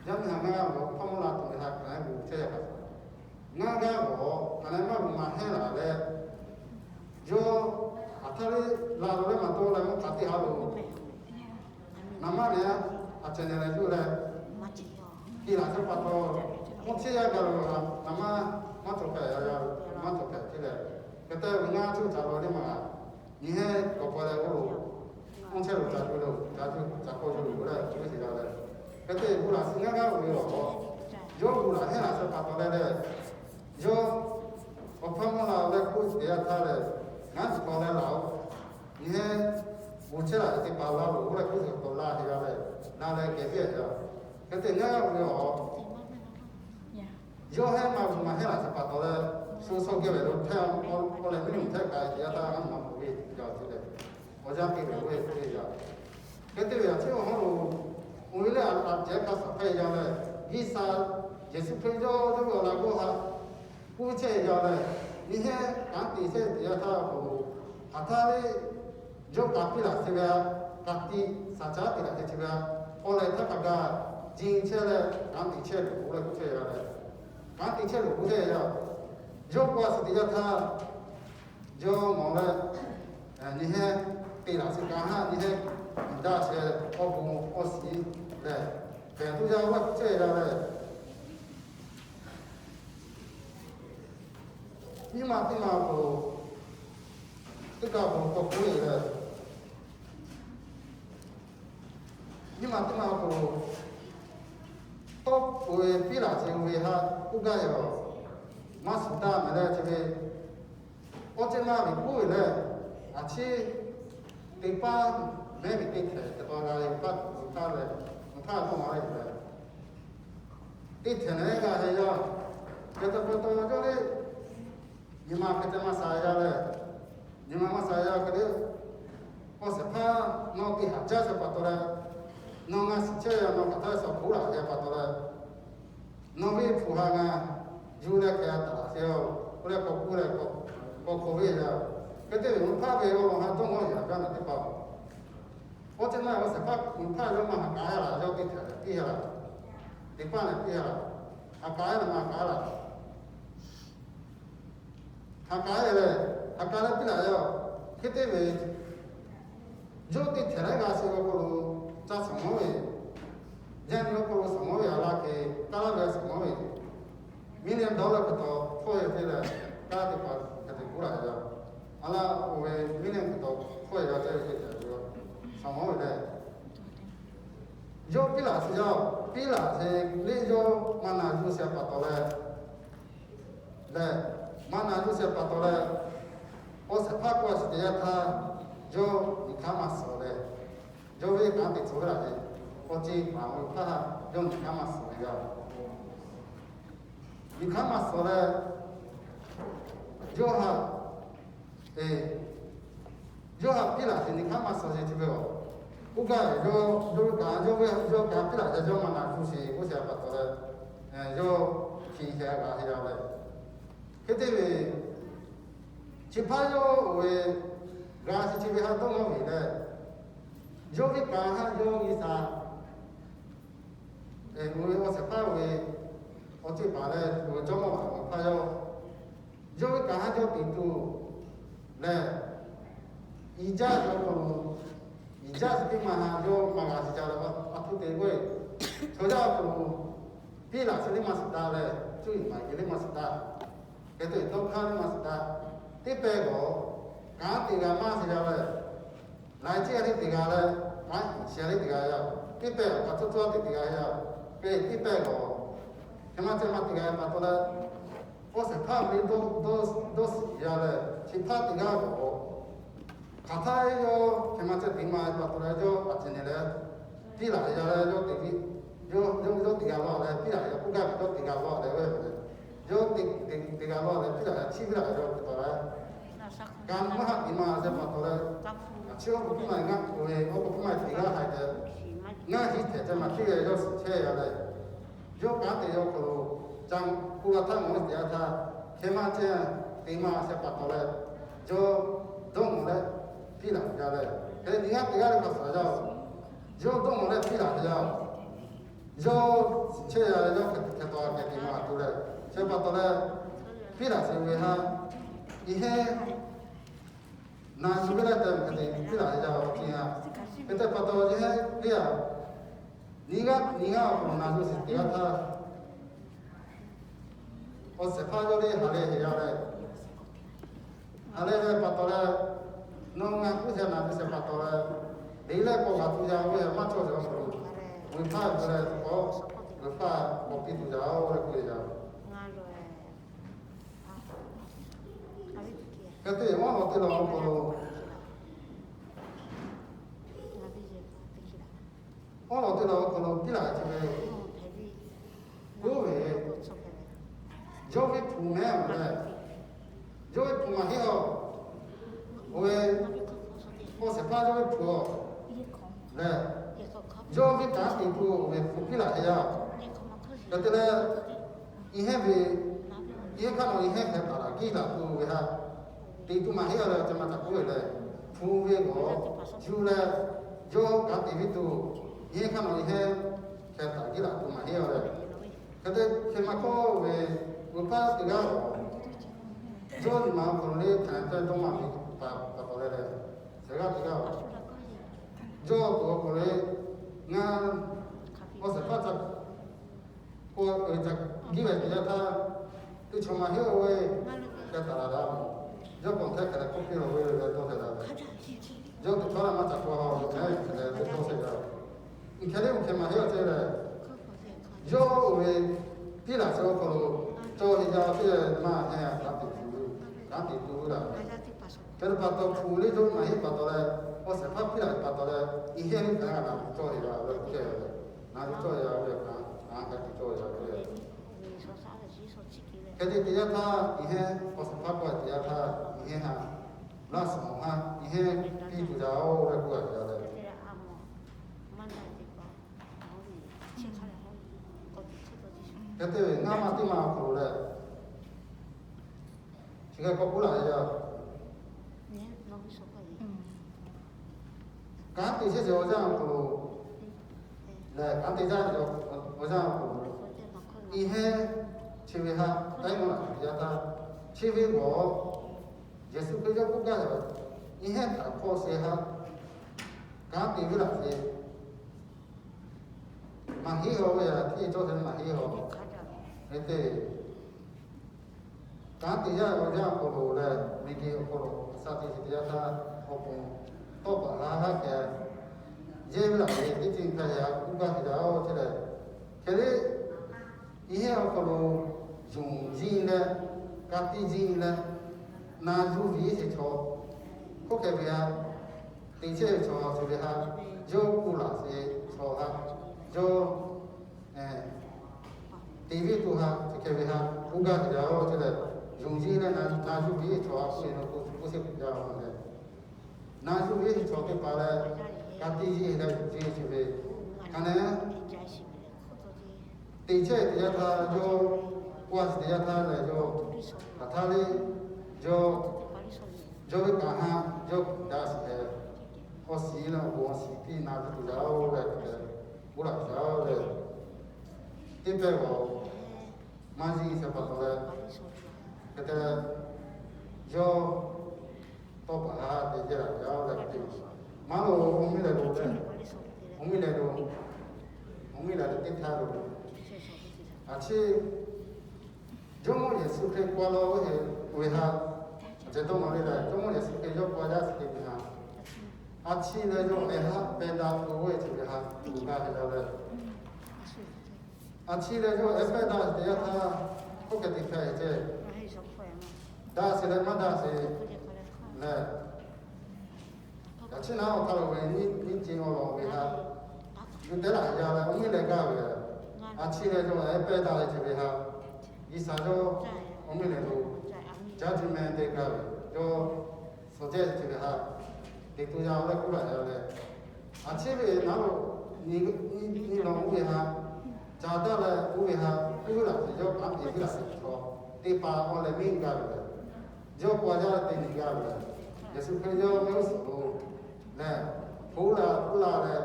yaˇ miˇ ma ngaˇ g'aˇ awˬ hpawˇ mawˇ la tuˬ ve haꞈ hk'aˬ nehˬ gu chehˇ yaˇ kaꞈ, ngaˇ g'aˇ g'awˬ hk'aˬ nehˬ maˇ gu maˇ hehnˇ laˬ leh, yawˇ aˬ htaˇ le la lo leh maˇ tawˇ leh mawˇ hk'aˬ teˇ haˉ lo naˍ manˇ nehˬ aˬ ceh nehˬ leh yuˬ leh, piˇ laˬ chehˇ pa taw, mawˇ chehˇ yaˇ gaˬ lo naˍ manˇ maˇ cawˬ hpehꞈ yaˇ, maˇ cawˬ hpehꞈ te leh, hk'e te ve ngaˇ cuˇ ca lo teˇ maˬ nyi hehnˇ k'awꞈ k'awꞈ leh oˇ lo, mawˇ chehˇ lo ca cuˇ lo, ca cuˇ ca k'awꞈ yuˬ lo leh cuˇ sheˍ yaˇ leh, hk'e te gu laˬ suh ngaˇ g'aˇ ve awˬ, yawˇ gu laˬ hehnˇ laˬ chehˇ pa taw leh leh, yawˇ awˬ hpawˇ mawˇ la leh k'oˆ teꞈ yaˇ htaˇ leh, ngaˇ cuˇ k'awꞈ leh laˬ oˬ, nyi hehnˇ gu chehˇ laˬ ve teˇ hpaˍ la loˬ, oˇ leh k'oˆ sheˍ pa taw la sheˍ yaˇ leh, la leh kehˬ piˇ yaˇ. Hk'e te ngaˇ g'aˇ ve awˬ, yawˇ hehnˇ maˇ gu maˇ hehnˇ laˬ chehˇ pa taw leh, shu shaw geh lehˬ lo hpehˇ, k'awꞈ leh miˇ nuˬ hpehˇ k'ai teꞈ yaˇ htaˇ ngaˇ maˇ k'oˆ ve yaˇ oˬ te leh, awˬ yanˇ piˇ ve oˇ ve k'oˆ ve yaˇ. Hk'e te ve yaˇ chi awˬ hawˉ lo, oˇ ve lehˬ a ceh hk'a shaˍ hpehˇ yaˇ leh, G'uiˬsha Yeˍsuˆ Hkriꞈ yawˇ yawˇ ve awˬ laꞈ g'awˇ haꞈ k'oˆ chehˇ yaˇ leh, nyi hehnˇ kanˉ te chehˇ teꞈ yaˇ htaˇ awˬ hk'aw lo, hk'aˬ htaˇ le yawˇ k'a piˇ laˬ chehˇ ve a, k'a tiꞈ shaˍ caˉ piˇ laˬ chehˇ ve a, awˬ lehˬ htaˇ hk'a gaˬ ji chehˇ leh kanˉ te chehˇ loˬ k'oˆ leh k'oˆ chehˇ yaˇ leh, kanˉ te chehˇ loˬ k'oˆ chehˇ yaˇ. Yawˇ k'oˆ a shu teꞈ yaˇ htaˇ, yawˇ mawˬ leh, nyi hehnˇ te laˬ chehˇ kaꞈ haˉ nyi hehnˇ daꞈ chehˇ awˬ bon awˬ shiˍ lehˬ, hpehꞈ tuˬ yaˇ oˇ leh k'oˆ chehˇ yaˇ leh, nyiˇ ma teˇ ma awˬ hk'aw lo teˇ kaꞈ awˬ hk'aw lo k'awꞈ k'oˆ ve lehˬ, nyiˇ ma teˇ ma awˬ hk'aw lo tawˇ peuˬ ve piˇ laˬ chehˇ ve haꞈ k'oˆ gaˇ ve yoˬ. Maˇ shuˍ taˇ mehˍ leh chi ve, awˬ ceh maˇ ve k'oˆ ve lehˬ, a ciˉ teˇ paˉ mehˉ ve teˇ htehꞈ teˇ k'aw g'a ve hpaˇ tuˬ htaˇ leh, awˬ htaˇ k'oˆ ma ve lehˬ, teˇ htehꞈ lehˬ g'a ve yaˇ, hk'e te pa taw yawˇ le, nyi ma hk'e te maˇ sha yaˇ leh, nyi ma maˇ sha yaˇ hk'e le, awˬ shehˍ hpaˇ nawˬ teˇ haꞈ jaˇ chehˇ pa taw leh, Nawˬ ngaˬ shiˍ chehˇ ve, nawˬ hk'aˬ htaˇ ve suhˍ hk'oˆ laꞈ hk'e pa taw leh, nawˬ ve hpu ha ngaˬ yuˬ leh hk'e a taˍ laꞈ sheˍ-oˬ. K'oˆ leh k'awꞈ k'oˆ leh k'awꞈ hk'awꞈ ve yaˇ. Hk'e te ve mvuhˇ hpaˇ ve awˬ lawn ha dawˇ nawˉ yaꞈ gaˇ na teˇ hpaˍ-oˬ, oˇ teˇ naˇ awˬ shehˍ hpaˇ mvuhˇ hpaˇ yawˇ maˇ ha k'aˉ laˬ, yawˇ teˇ htaꞈ piˇ laˬ, teˇ paˆ leh piˇ laˬ, ha k'aˉ leh maˇ ha k'aˉ laˬ. Ha k'aˉ leh, ha k'aˉ leh piˇ laˬ yaˇ. Hk'e te ve, yawˇ teˇ htaꞈ leh g'a sheˍ ve awˬ hk'aw lo ca shawˍ mawˇ ve, yaˇ nyi awˬ hk'aw lo shawˍ mawˇ ve, a laˇ hk'e kaˇ laˇ ve shawˍ mawˇ ve, million dollar hk'e taw hpawˇ ve te leh, kaˇ teˇ hpaˍ hk'e te k'oˆ laˬ yaˇ. A laˇ oˇ ve million hk'e taw hpawˇ ve yaˇ ceh ve te ca ve, shawˍ mawˇ ve leh, yawˇ piˇ laˬ sheˍ yaˇ. Piˇ laˬ sheˍ leh yawˇ maˇ na yuˬ sheˍ pa taw leh, leh, maˇ na yuˬ sheˍ pa taw leh, awˬ shehˍ hpaˇ k'oˆ a shiˍ teˇ yanˇ htaˇ, yawˇ nyi hk'aˇ maˇ suhˍ leh, yawˇ ve kanˉ te tcuh ve laˬ leh, awˬ ceˇ paˍ ve hpaˇ htaꞈ yawˇ nyi hk'aˇ maˇ suhˍ leh yaˇ. Nyi hk'aˇ maˇ suhˍ leh, yawˇ ha, yawˇ ha piˇ laˬ sheˍ nyi hk'aˇ maˇ suhˍ sheˍ chi ve aˬ, oˇ gaˇ ve yawˇ, yawˇ ve kanˉ, yawˇ ve yawˇ kanˉ piˇ laˬ sheˍ yawˇ maˇ na yuˬ sheˍ k'oˆ sheˍ pa taw leh, yawˇ hkiˬ hkeh g'a heˆ yaˇ leh, hk'e te ve, chi hpaˇ yawˇ oˇ ve g'a sheˍ chi ve ha dawˇ nawˉ ve leh, yawˇ ve kanˉ ha yawˇ nyi shaˍ, oˇ ve awˬ shehˍ hpaˇ ve awˬ ceˇ paˍ leh oˇ ve jawˇ mawˇ awˬ hpaˇ yawˇ, yawˇ ve kanˉ ha yawˇ te tuˬ leh, iˉ jaˇ ve awˬ hk'aw lo, iˉ jaˇ ve teˇ maˬ ha yawˇ maˇ g'a shiˍ jaˇ leh, a htoꞈ te k'oˆ ve, chaw yaˇ awˬ hk'aw lo piˇ laˬ sheˍ leh maˇ shiˍ taˍ leh, cuˇ yiˍ maˍ yiˍ leh maˇ shiˍ taˍ, hk'e te dawˇ hk'aˇ leh maˇ shiˍ taˍ, teˇ pehˇ g'awˬ kanˉ te g'a maˇ shiˍ jaˇ leh, laiˉ ceuˬ a leh te g'a leh, maˇ shiˍ a leh te g'a yaˇ, teˇ pehˇ awˬ hk'aˬ cawˇ cawˇ te te g'a yaˇ, pehˇ teˇ pehˇ g'awˬ hk'e maˇ ceh maˇ te g'a pa taw leh, awˬ shehˍ hpaˇ ve dawˇ dawˇ shiˍ yaˇ leh, chi hpaˇ teˇ g'aˇ g'awˬ hk'aˬ htaˇ yawˇ hk'e maˇ ceh te maˇ pa taw leh, yawˇ a ciˍ nyi leh, piˇ laˬ yaˇ leh yawˇ te ve, yawˇ yawˇ ve dawˇ te g'a law leh piˇ laˬ yaˇ k'oˆ gaˇ ve dawˇ te g'a law leh, yawˇ te te g'a law leh piˇ laˬ yaˇ chi piˇ laˬ yaˇ pa taw leh, kaꞈ maˇ haꞈ te maˇ ceh pa taw leh, a chi awˬ hk'aw piˇ maˇ ngaˇ k'oˆ ve, awˬ hk'aw piˇ maˇ te g'a haiˬ tehꞈ, ngaˇ hiˉ htehꞈ ceh maˇ piˇ ve yawˇ shiˍ chehˇ yaˇ leh, yawˇ kanˉ te yaˇ awˬ hk'aw lo, ca k'oˆ g'a htaˇ ngaˬ hui te yaˇ htaˇ, hk'e maˇ ceh te maˇ ceh pa taw leh, yawˇ dawˇ nawˬ leh piˇ laˬ yaˇ leh, hk'e nyi g'aˇ te g'aˇ leh hk'a shuˍ yaˇ, yawˇ dawˇ nawˬ leh piˇ laˬ yaˇ. Yawˇ shiˍ chehˇ yaˇ leh yawˇ hk'e hk'e taw k'ai te maˇ tuˬ leh, chi pa taw leh, piˇ laˬ sheˍ ve ha, iˉ hehnˇ na yuˬ ve leh tehꞈ hk'e te piˇ laˬ yaˇ awˬ ceuˬ ha, hk'e te pa taw iˉ hehnˇ piˇ laˬ, nyi g'aˇ nyi g'aˇ awˬ hk'aw lo na yuˬ sheˍ te g'aˇ htaˇ, awˬ shehˍ hpaˇ yawˇ leh ha leh heˍ yaˇ leh, ha leh ve pa taw leh, nawˬ ngaˬ k'oˆ sheˍ na yuˬ sheˍ pa taw leh, deˇ leh k'awꞈ g'a tuˬ yaˇ ve maˇ cawˬ ve awˬ hk'aw lo, g'uiˬ hpaˇ yuˬ leh k'awꞈ, g'uiˬ hpaˇ k'awꞈ piˇ tuˬ yaˇ oˬ leh k'oˆ ve yaˇ. Hk'e te awˬ lawn teˇ lawn awˬ hk'aw lo, awˬ lawn teˇ lawn awˬ hk'aw lo piˇ laˬ chi ve, oˇ ve, yawˇ ve hpu mehˉ awˬ leh, yawˇ ve hpu maˇ heˆ awˬ, oˇ ve, awˬ shehˍ hpaˇ yawˇ ve hpu awˬ leh, yawˇ ve kanˉ te tuˬ oˇ ve hpu piˇ laˬ heˆ yaˇ. Hk'e te leh, iˉ hehnˇ ve, iˉ hehnˇ hk'aˇ nawˬ iˉ hehnˇ hkeh taˍ laˬ kiˇ laˬ tuˬ ve ha, te tuˬ maˇ heˆ a leh, a ceh maˇ ca k'oˆ ve leh, hpu ve g'awˬ yuˬ leh, yawˇ kanˉ te ve tuˬ, iˉ hehnˇ hk'aˇ nawˬ iˉ hehnˇ hkeh taˍ kiˇ laˬ tuˬ maˇ heˆ a leh, hk'e te hk'e maˇ k'oˆ ve, g'uiˬ hpaˇ teˇ g'aˇ g'awˬ yawˇ nyi ma awˬ hk'aw lo leh hk'aˬ hk'e dawˇ maˇ ve pa taw leh leh, shehˍ g'aˇ teˇ g'aˇ g'awˬ yawˇ tuˬ awˬ hk'aw lo leh, ngaˬ awˬ shehˍ hpaˇ ca k'oˆ ve ca giˇ ve te yaˇ htaˇ, teˇ chaw maˇ heˆ oˇ ve, hkeh taˍ laˬ daꞈ. Yawˇ k'awꞈ hkeh hkeh leh k'oˆ piˇ la ve leh dawˇ hkeh laˬ. Yawˇ teˇ chaw leh maˇ ca k'oˆ a ve hkeh hkeh leh dawˇ hkeh laˬ. Hkeh leh hkeh maˇ heˆ a ceh leh, yawˇ oˇ ve piˇ laˬ chi awˬ hk'aw lo cawˇ heˆ yaˇ ceh maˇ heˆ a, kanˉ te tuˬ, kanˉ te tuˬ laˬ. Hk'e te pa taw hpu leh yawˇ maˇ heˆ pa taw leh, awˬ shehˍ hpaˇ piˇ laˬ pa taw leh, iˉ hehnˇ leh hk'aˬ hk'e na cawˇ heˆ yaˇ ve hk'e, na cawˇ yaˇ ve kanˉ, kanˉ hk'e te cawˇ yaˇ ve hk'e te te yaˇ htaˇ, iˉ hehnˇ awˬ shehˍ hpaˇ k'oˆ ve te yaˇ htaˇ, iˉ hehnˇ ha, laˇ suhˍ mawˬ ha, iˉ hehnˇ piˇ tuˬ yaˇ oˬ leh k'oˆ a te yaˇ leh, maˇ na te pa Hk'e te ve ngaˇ maˇ teˇ maˇ awˬ hk'aw lo leh, chi hk'e k'awꞈ k'oˆ laˇ ve yaˇ, kanˉ te chehˇ ve awˬ yanˇ awˬ hk'aw lo lehˬ, kanˉ te jaˇ ve awˬ yanˇ awˬ hk'aw lo, iˉ hehnˇ chi ve haꞈ taiˉ maˇ laꞈ yaˇ htaˇ, chi ve g'awˬ Yeˍsuˆ Hkriꞈ yawˇ k'oˆ gaˇ ve, iˉ hehnˇ htaꞈ hk'awˇ shehˍ haꞈ kanˉ te ve laꞈ ve maˇ heˆ haw ve, yaꞈ hk'aˇ cawˇ te maˇ heˆ haw. Hk'e te, kanˉ te yaˇ ve awˬ yanˇ awˬ hk'aw lo leh, miˬguiˬ awˬ hk'aw lo a sha te shiˍ te yaˇ htaˇ, awˬ pon tawˇ hpaˍ haˉ haˉ hkeh yehˇ ve laꞈ ve teˇ ceuˬ htaꞈ yaꞈ k'oˆ gaˇ te yaˇ-oˬ ce leh, hk'e le, iˉ hehnˇ awˬ hk'aw lo yonˍ yiˇ leh, ka tiˇ yiˇ leh, na yuˇ ve sheˍ chaw, hk'oˆ hk'e ve haꞈ te chehˇ ve chaw chi ve haꞈ, yawˇ k'oˆ laꞈ sheˍ chaw haꞈ, yawˇ te ve tuˬ haꞈ chi hk'e ve haꞈ k'oˆ gaˇ te yaˇ-oˬ ce leh, yonˍ yiˇ leh na yuˇ ve chaw haꞈ k'oˆ ve k'oˆ sheˍ k'oˆ jaˇ ve leh, na yuˇ ve chaw teˇ hpaˍ leh, ka tiˇ yiˇ leh yonˍ yiˇ chi ve, hk'a ne te chehˇ te yaˇ htaˇ yawˇ, k'oˆ a shiˍ te yaˇ htaˇ lehˬ yawˇ, hk'aˬ htaˇ le, yawˇ, yawˇ ve kaꞈ haꞈ yawˇ daꞈ shiˍ leh, awˬ shiˍ leh awˬ bon awˬ shiˍ piˇ na ve tuˬ yaˇ-oˬ leh, k'oˆ laꞈ yaˇ-oˬ leh, teˇ pehˇ g'awˬ maˇ yiˇ sheˍ pa taw leh, hk'e te leh, yawˇ tawˇ hpaˍ haˉ te yehˇ laꞈ yaˇ-oˬ leh, maˇ lo awˬ miˇ lehˬ lo leh, awˬ miˇ lehˬ lo, awˬ miˇ lehˬ lo teˇ htaˇ lo, a chi Jawˇmawˇ Yeˍsuˆ Hkriꞈ k'oˆ laˇ-oˬ ve haꞈ, a ceh dawˇ ma le leh, Jawˇmawˇ Yeˍsuˆ Hkriꞈ yawˇ k'oˆ yaˇ chi teˇ ve haꞈ, a chi leh yawˇ ehˉ haˉ pehˇ daꞈ tuˬ ve chi ve haꞈ tuˬ gaˇ ve la leh, a chi leh yawˇ ehˉ pehˇ daꞈ te yaˇ htaˇ, hk'oˆ hk'e te hpehꞈ ce, daꞈ sheˍ leh maˇ daꞈ sheˍ lehˬ, yaꞈ chi naˉ awˬ hk'aw lo ve nyiˇ ceuˬ awˬ lawn ve haꞈ, yuˬ te laꞈ yaˇ leh awˬ miˇ lehˬ gaˇ ve, a chi leh yawˇ ehˉ pehˇ daꞈ ve chi ve haꞈ, G'uiˬsha yawˇ awˬ miˇ lehˬ lo, judgment te gaˇ ve, yawˇ suhˍ jehˇ chi ve haꞈ, teꞈ to yaˇ leh k'oˆ laꞈ yaˇ leh, a chi ve naˉ lo nyi lawn oˇ ve haꞈ, ca daꞈ leh oˇ ve haꞈ k'oˆ ve laꞈ ve yawˇ kanˉ te ve laꞈ ve chaw teˇ hpaˍ awˬ leh miˇ gaˇ ve leh, yawˇ k'oˆ a yaˇ leh teˇ nyi gaˇ ve leh, Yeˍsuˆ Hkriꞈ yawˇ ve uˉ suhˍ lo leh, hpu la k'oˆ la leh,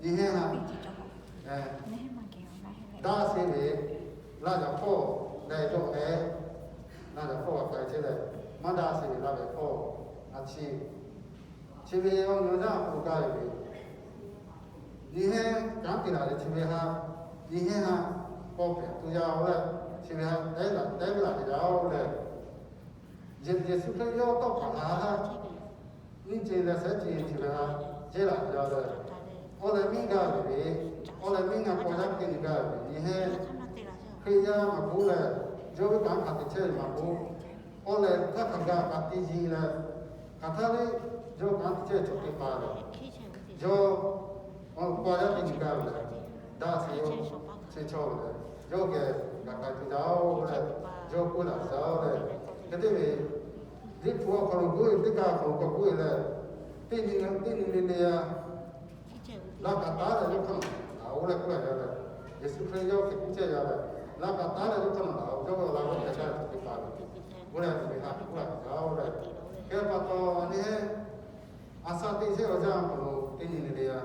nyi hehnˇ haꞈ daꞈ sheˍ ve laˇ yaꞈ hpawˇ leh yawˇ ehˉ, laˇ yaꞈ hpawˇ g'a k'ai chehˇ leh, maˇ daꞈ sheˍ ve laˇ ve hpawˇ, a chi, chi ve awˬ nyi awˬ yanˇ k'oˆ gaˇ ve, nyi hehnˇ kanˉ te laˬ ve chi ve haꞈ, nyi hehnˇ haꞈ k'awˇ hpehꞈ tuˬ yaˇ-oˬ leh, chi ve haꞈ tehˉ laˬ tehˉ ve laˬ te yaˇ-oˬ leh, Yeˍsuˆ Hkriꞈ yawˇ tawˇ hpaˍ haˉ haˉ nyiˇ ceuˬ leh shehˉ ceuˬ chi ve haꞈ jehˇ laꞈ yaˇ leh, awˬ leh miˇ gaˇ ve ve, awˬ leh miˇ ngaˬ k'awꞈ yaˇ te nyi gaˇ ve nyi hehnˇ Hkriꞈ yaˇ maˇ k'oˆ leh, yawˇ ve kanˉ hk'a te chehˇ ve maˇ k'oˆ, awˬ leh htaˇ hk'a gaˬ pa tiˇ yiˇ leh, hk'aˬ htaˇ le, yawˇ kanˉ te chehˇ ve chaw teˇ hpaˍ lehˬ, yawˇ k'awꞈ yaˇ te nyi gaˇ ve leh, daꞈ sheˍ yawˇ, chi chaw ve leh, yawˇ geh g'a k'ai tuˬ yaˇ-oˬ leh, yawˇ k'oˆ laꞈ yaˇ-oˬ leh, hk'e te ve, Liꞈ hpu awˬ hk'aw lo k'oˆ ve, teˇ kaˇ awˬ hk'aw lo k'oˆ ve leh, teˇ nyi teˇ nyi le le a laˇ kaꞈ taˉ leh yawˇ hk'aˇ nawˬ laˬ-oˬ leh k'oˆ laꞈ yaˇ leh, Yeˍsuˆ Hkriꞈ yawˇ hk'e k'oˆ chehˇ yaˇ leh, laˇ kaꞈ taˉ leh yawˇ hk'aˇ nawˬ laˬ-oˬ, yawˇ ve awˬ laꞈ g'awˇ hpehꞈ gaˇ ve teˇ hpaˍ ve, k'oˆ leh ve haꞈ k'oˆ laꞈ yaˇ-oˬ leh, hk'e pa taw nyi hehnˇ a sha teˇ shehˆ awˬ yanˇ awˬ hk'aw lo teˇ nyi le le a,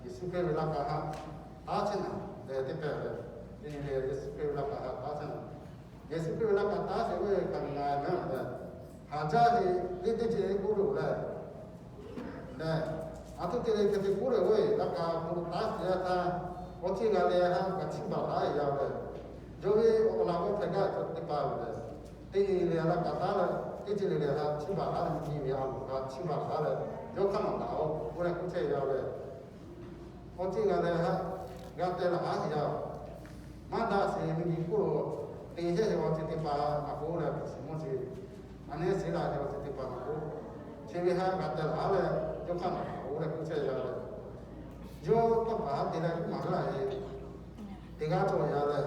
Yeˍsuˆ Hkriꞈ ve laˇ kaꞈ haꞈ taˉ chehˇ naˍ leh teˇ pehˍ leh, teˇ nyi le Yeˍsuˆ Hkriꞈ ve laˇ kaꞈ haꞈ taˉ chehˇ naˍ. Yeˍsuˆ Hkriꞈ ve laˇ kaꞈ taˉ sheˍ ve kaꞈ ngaˬ mehˉ leh, haˍ jaˇ ve teˇ ceuˬ k'oˆ ve leh, leh, a htoꞈ te leh hk'e te k'oˆ leh ve, laˇ kaꞈ k'o taˉ sheˍ yaˇ htaˇ, awˬ ceuˬ g'a leh haꞈ kaꞈ chiˇ baˬ laˇ ve yaˇ leh, yawˇ ve awˬ laꞈ g'awˇ hpehꞈ gaˇ ve teˇ hpaˍ ve leh, teˇ nyi le laˇ kaꞈ taˉ leh, teˇ ceuˬ le le haꞈ chiˇ baˬ laˇ ve nyi ve a loˍ kaꞈ chiˇ baˬ laˇ leh, yawˇ hk'aˇ nawˬ laˬ-oˬ k'oˆ leh k'oˆ chehˇ yaˇ leh, awˬ ceuˬ g'a leh haꞈ g'a teh laˬ haˉ ve yaˇ-oˬ, maˇ daꞈ sheˍ miˬguiˬ hk'oˆ lo te chehˇ ve awˬ ceuˬ teˇ hpaˍ maˇ k'oˆ leh, shiˍ mvuhˇ ce a neˉ sheˍ laˇ ve awˬ ceuˬ teˇ hpaˍ maˇ k'oˆ, chi ve haꞈ g'a teh laˬ haˉ leh, yawˇ hk'aˇ nawˬ laˬ-oˬ leh k'oˆ chehˇ yaˇ leh, yawˇ tawˇ hpaˍ haˉ te leh k'oˆ maˍ laˇ ve, teˇ g'aˇ cawˬ yaˇ leh,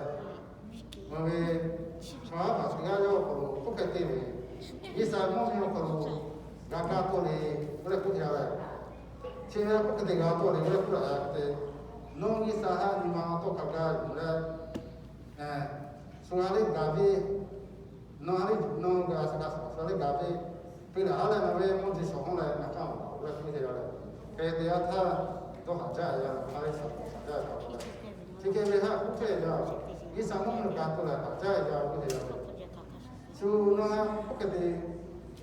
mvuhˇ ve chaw haˉ paˍ teˇ g'aˇ yawˇ awˬ hk'aw lo k'oˆ hk'e te ve, G'uiˬsha mvuhˇ miˬ awˬ hk'aw lo g'a kaˇ tawˆ le, oˇ leh k'oˆ yaˇ leh, chi ve k'oˆ hk'e te g'a tawˆ le, oˇ leh k'oˆ laꞈ yaˇ hk'e te, nawˬ G'uiˬsha haˉ nyi ma tawˇ hk'a gaˇ yuˬ leh, shu ha liˇ gaˬ ve, nawˬ ha liˇ, nawˬ g'a shu g'a shu ha liˇ gaˬ ve, pe lehˬ ha leh nawˬ ve mawˇ jeˬ shawˍ hawˉ leh ngaˬ hk'aˇ awˬ laꞈ oˇ leh hpuˇ te yaˇ leh, hk'e te yaˇ htaˇ, dawˇ haˍ jaˇ yaˇ, ha leh shaˍ shaˍ jaˇ ve pa taw leh, chi hk'e ve ha k'oˆ chehˇ yaˇ, G'uiˬsha mvuhˇ miˬ lo ka to leh haˍ jaˇ yaˇ k'oˆ ve yoˬ. Shu nawˬ ha k'oˆ hk'e te,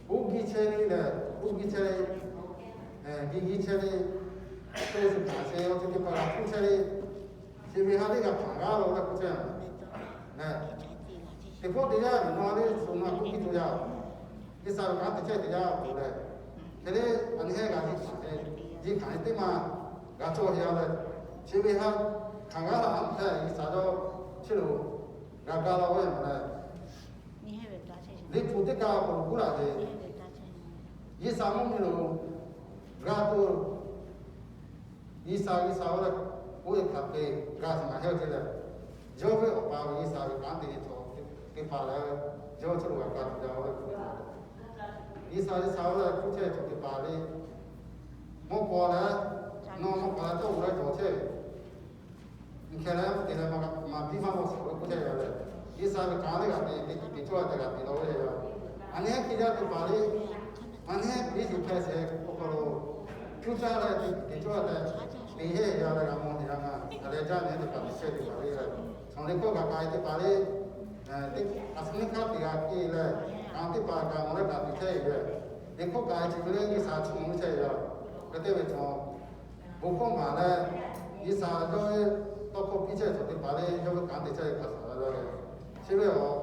uˉ giˇ chehˇ le leh, uˉ giˇ chehˇ le, giˇ giˇ chehˇ le, teˇ shu hkanˍ sheh awˬ ceuˬ teˇ hpaˍ g'a hpuˇ chehˇ le, chi ve ha teˇ g'aˇ hpanˍ g'aˇ lo leh k'oˆ chehˇ a. Teˇ hpawˇ teˇ yanˇ nawˬ ha leh shu nawˬ ha k'oˆ piˇ tuˬ yaˇ, G'uiˬsha ve kanˉ te chehˇ teˇ yanˇ k'oˆ leh, hk'e le, a nyi heˆ g'a nyi hkanˍ ve, nyi hkanˍ ve teˇ ma g'a cawˇ ve yaˇ leh, chi ve ha hkanˍ g'aˇ la a htaˇ G'uiˬsha yawˇ chi lo g'a gaˇ la ve maˬ leh, liꞈ hpu teˇ kaꞈ k'awꞈ k'oˆ laˇ ve, G'uiˬsha mvuhˇ miˬ lo g'a to, G'uiˬsha, G'uiˬsha oˇ ve htaꞈ te g'a shu maˬ heˆ ce leh, yawˇ ve awˬ pa ve G'uiˬsha ve kanˉ te ve chaw teˇ hpaˍ lehˬ, yawˇ chi lo g'a ka tuˬ yaˇ oˇ leh k'oˆ ve, G'uiˬsha, G'uiˬsha oˇ leh k'oˆ chehˇ ve chaw teˇ hpaˍ le, mawˇ paw leh, nawˬ mawˇ paw leh tawˇ g'uˬ leh cawˬ chehˇ ve, nyi hkeh leh te leh maˇ biˇ maˇ mawˬ suhˍ ve k'oˆ chehˇ yaˇ leh, G'uiˬsha ve kanˉ le g'a te, teˇ ceuˬ teˇ cawˇ te g'a te law ve yaˇ. A nyi heˆ hk'e jaˇ teˇ hpaˍ le, a nyi heˆ G'uiˬsha hpehꞈ shehˍ k'o hk'aw lo, cuˇ caˇ leh teˇ ceuˬ teˇ cawˇ te, te heˆ yaˇ leh g'a mawˬ te yaˇ ngaˬ, a leh jaˇ nyi teˇ hpaˍ teˇ chehˇ teˇ hpaˍ le, chaw le hkawˇ g'a k'ai teˇ hpaˍ le, teˇ a shu nyi hk'aˇ te g'a k'ai leh, kanˉ teˇ hpaˍ g'a mawˬ leh g'a te chehˇ ve, teˇ hkawˇ k'ai chi ve le G'uiˬsha chi mawˬ ve chehˇ yaˇ. Hk'e te ve chaw bon hkawˇ maˍ leh, G'uiˬsha yawˇ ve tawˇ hkawˇ piˇ chehˇ chaw teˇ hpaˍ le yawˇ ve kanˉ te chehˇ ve hk'a shuˍ la yaˇ leh, chi ve awˬ,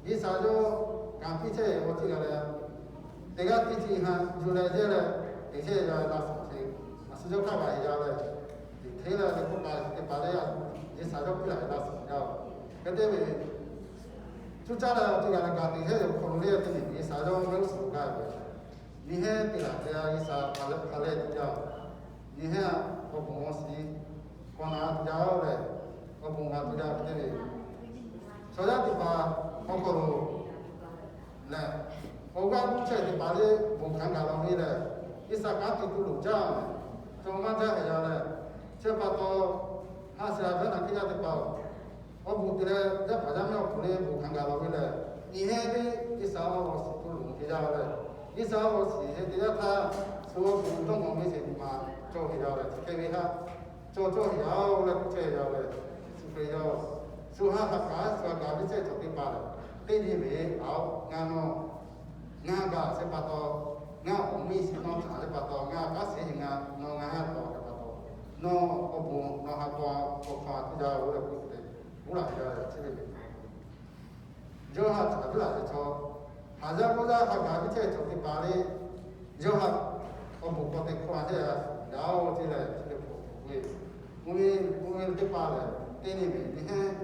G'uiˬsha yawˇ kanˉ piˇ chehˇ ve awˬ ceuˬ g'a leh, teˇ g'aˇ teˇ ceuˬ ha yuˬ leh yehˇ leh, te chehˇ yaˇ ve laˇ suhˍ chi, a shu yawˇ hk'aˇ g'a heˆ yaˇ leh, teꞈ hteˇ leh teˇ hkawˇ k'ai chi teˇ hpaˍ le, G'uiˬsha yawˇ piˇ laˇ ve laˇ suhˍ yaˇ. Hk'e te ve cuˇ caˇ leh awˬ ceuˬ g'a leh g'a te chehˇ ve awˬ hk'aw lo le teˇ nyi G'uiˬsha yawˇ ve uˉ suhˍ lo gaˇ ve, nyi heˆ te laˬ te yaˇ G'uiˬsha hk'a leh hk'a leh te yaˇ. Nyi heˆ, awˬ bon awˬ shiˍ hk'awꞈ na te yaˇ oˇ leh, awˬ bon g'a te yaˇ hk'e te ve, chaw yaˇ teˇ hpaˍ awˬ hk'aw lo lehˬ, awˬ g'aˇ tuˇ chehˇ teˇ hpaˍ le bon hkanˍ gaˬ law ve lehˬ, G'uiˬsha kanˉ te tuˬ loˍ jaˇ ve, chaw maˇ jaˇ ve yaˇ leh, chi pa taw, ha shehˍ a ve naˬ hk'e yaˇ teˇ hpaˍ awˬ bon te leh yaˇ paˍ yaˇ miˇ awˬ hk'aw le bon hkanˍ gaˬ law ve lehˬ, nyi heˆ le, G'uiˬsha awˬ shiˍ tuˬ loˍ te yaˇ leh, G'uiˬsha awˬ shiˍ te yaˇ htaˇ, shu awˬ bon dawˇ mawˬ ve sheˍ maˍ cawˇ ve yaˇ leh, chi hk'e ve htaˇ cawˇ cawˇ ve yaˇ oˇ leh k'oˆ chehˇ yaˇ leh, Yeˍsuˆ Hkriꞈ yawˇ shu ha hk'aˬ kaꞈ shu g'a gaˬ ve chehˇ chaw teˇ hpaˍ lehˬ, teˇ nyi ve a oˬ ngaˬ nawˬ ngaˬ gaˬ sheˍ pa taw, ngaˬ awˬ miˇ shiˍ nawˇ htaꞈ sheˍ pa taw, ngaˬ kanˉ sheˍ ngaˬ nawˬ ngaˬ ha taw sheˍ pa taw, nawˬ awˬ bon nawˬ ha pa awˬ hk'aw tuˬ yaˇ oˇ leh k'oˆ te, oˇ laꞈ yaˇ leh chi ve le. Yawˇ ha htaꞈ viˉ laꞈ ve chaw, haˍ yaˇ k'oˆ yaˇ ha gaˬ viˉ chehˇ chaw teˇ hpaˍ le, yawˇ ha awˬ bon k'awꞈ te hk'aw a chehˇ a, yaˇ oˇ te leh chi teˇ hpaˍ ve, mvuhˇ miˬ mvuhˇ miˬ teˇ hpaˍ lehˬ, teˇ nyi ve nyi heˆ,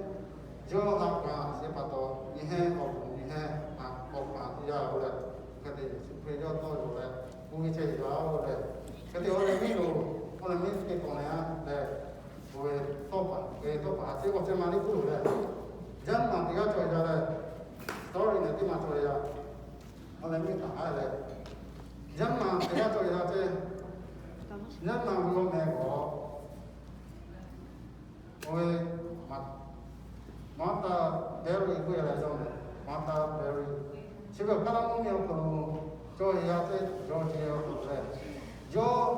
yawˇ ha gaˬ sheˍ pa taw nyi heˆ, awˬ bon nyi heˆ, awˬ bon tuˬ yaˇ oˇ leh, hk'e te Yeˍsuˆ Hkriꞈ yawˇ tawˇ yaw leh, mvuhˇ miˬ chehˇ yaˇ oˇ leh, hk'e te awˬ leh miˇ lo, awˬ leh miˇ teˇ taw leh a leh, oˇ ve tawˇ paˍ ve tawˇ paˍ a ciˉ k'awꞈ ceh ma le k'oˆ lo leh, yaˇ maˬ teˇ g'aˇ cawˬ yaˇ leh, story lehˬ teˇ maˬ cawˬ yaˇ, awˬ leh miˇ htaꞈ haˉ leh, yaˇ maˬ teˇ g'aˇ cawˬ yaˇ ceh, yaˇ maˬ ve awˬ meh k'awꞈ oˇ ve Martha Berry k'oˆ yaˇ leh cawˬ meh, Martha Berry. Chi ve awˬ hk'aˇ mvuhˇ miˬ awˬ hk'aw lo cawˬ yaˇ ceh, yawˇ ceh awˬ hk'aw lo leh, yawˇ,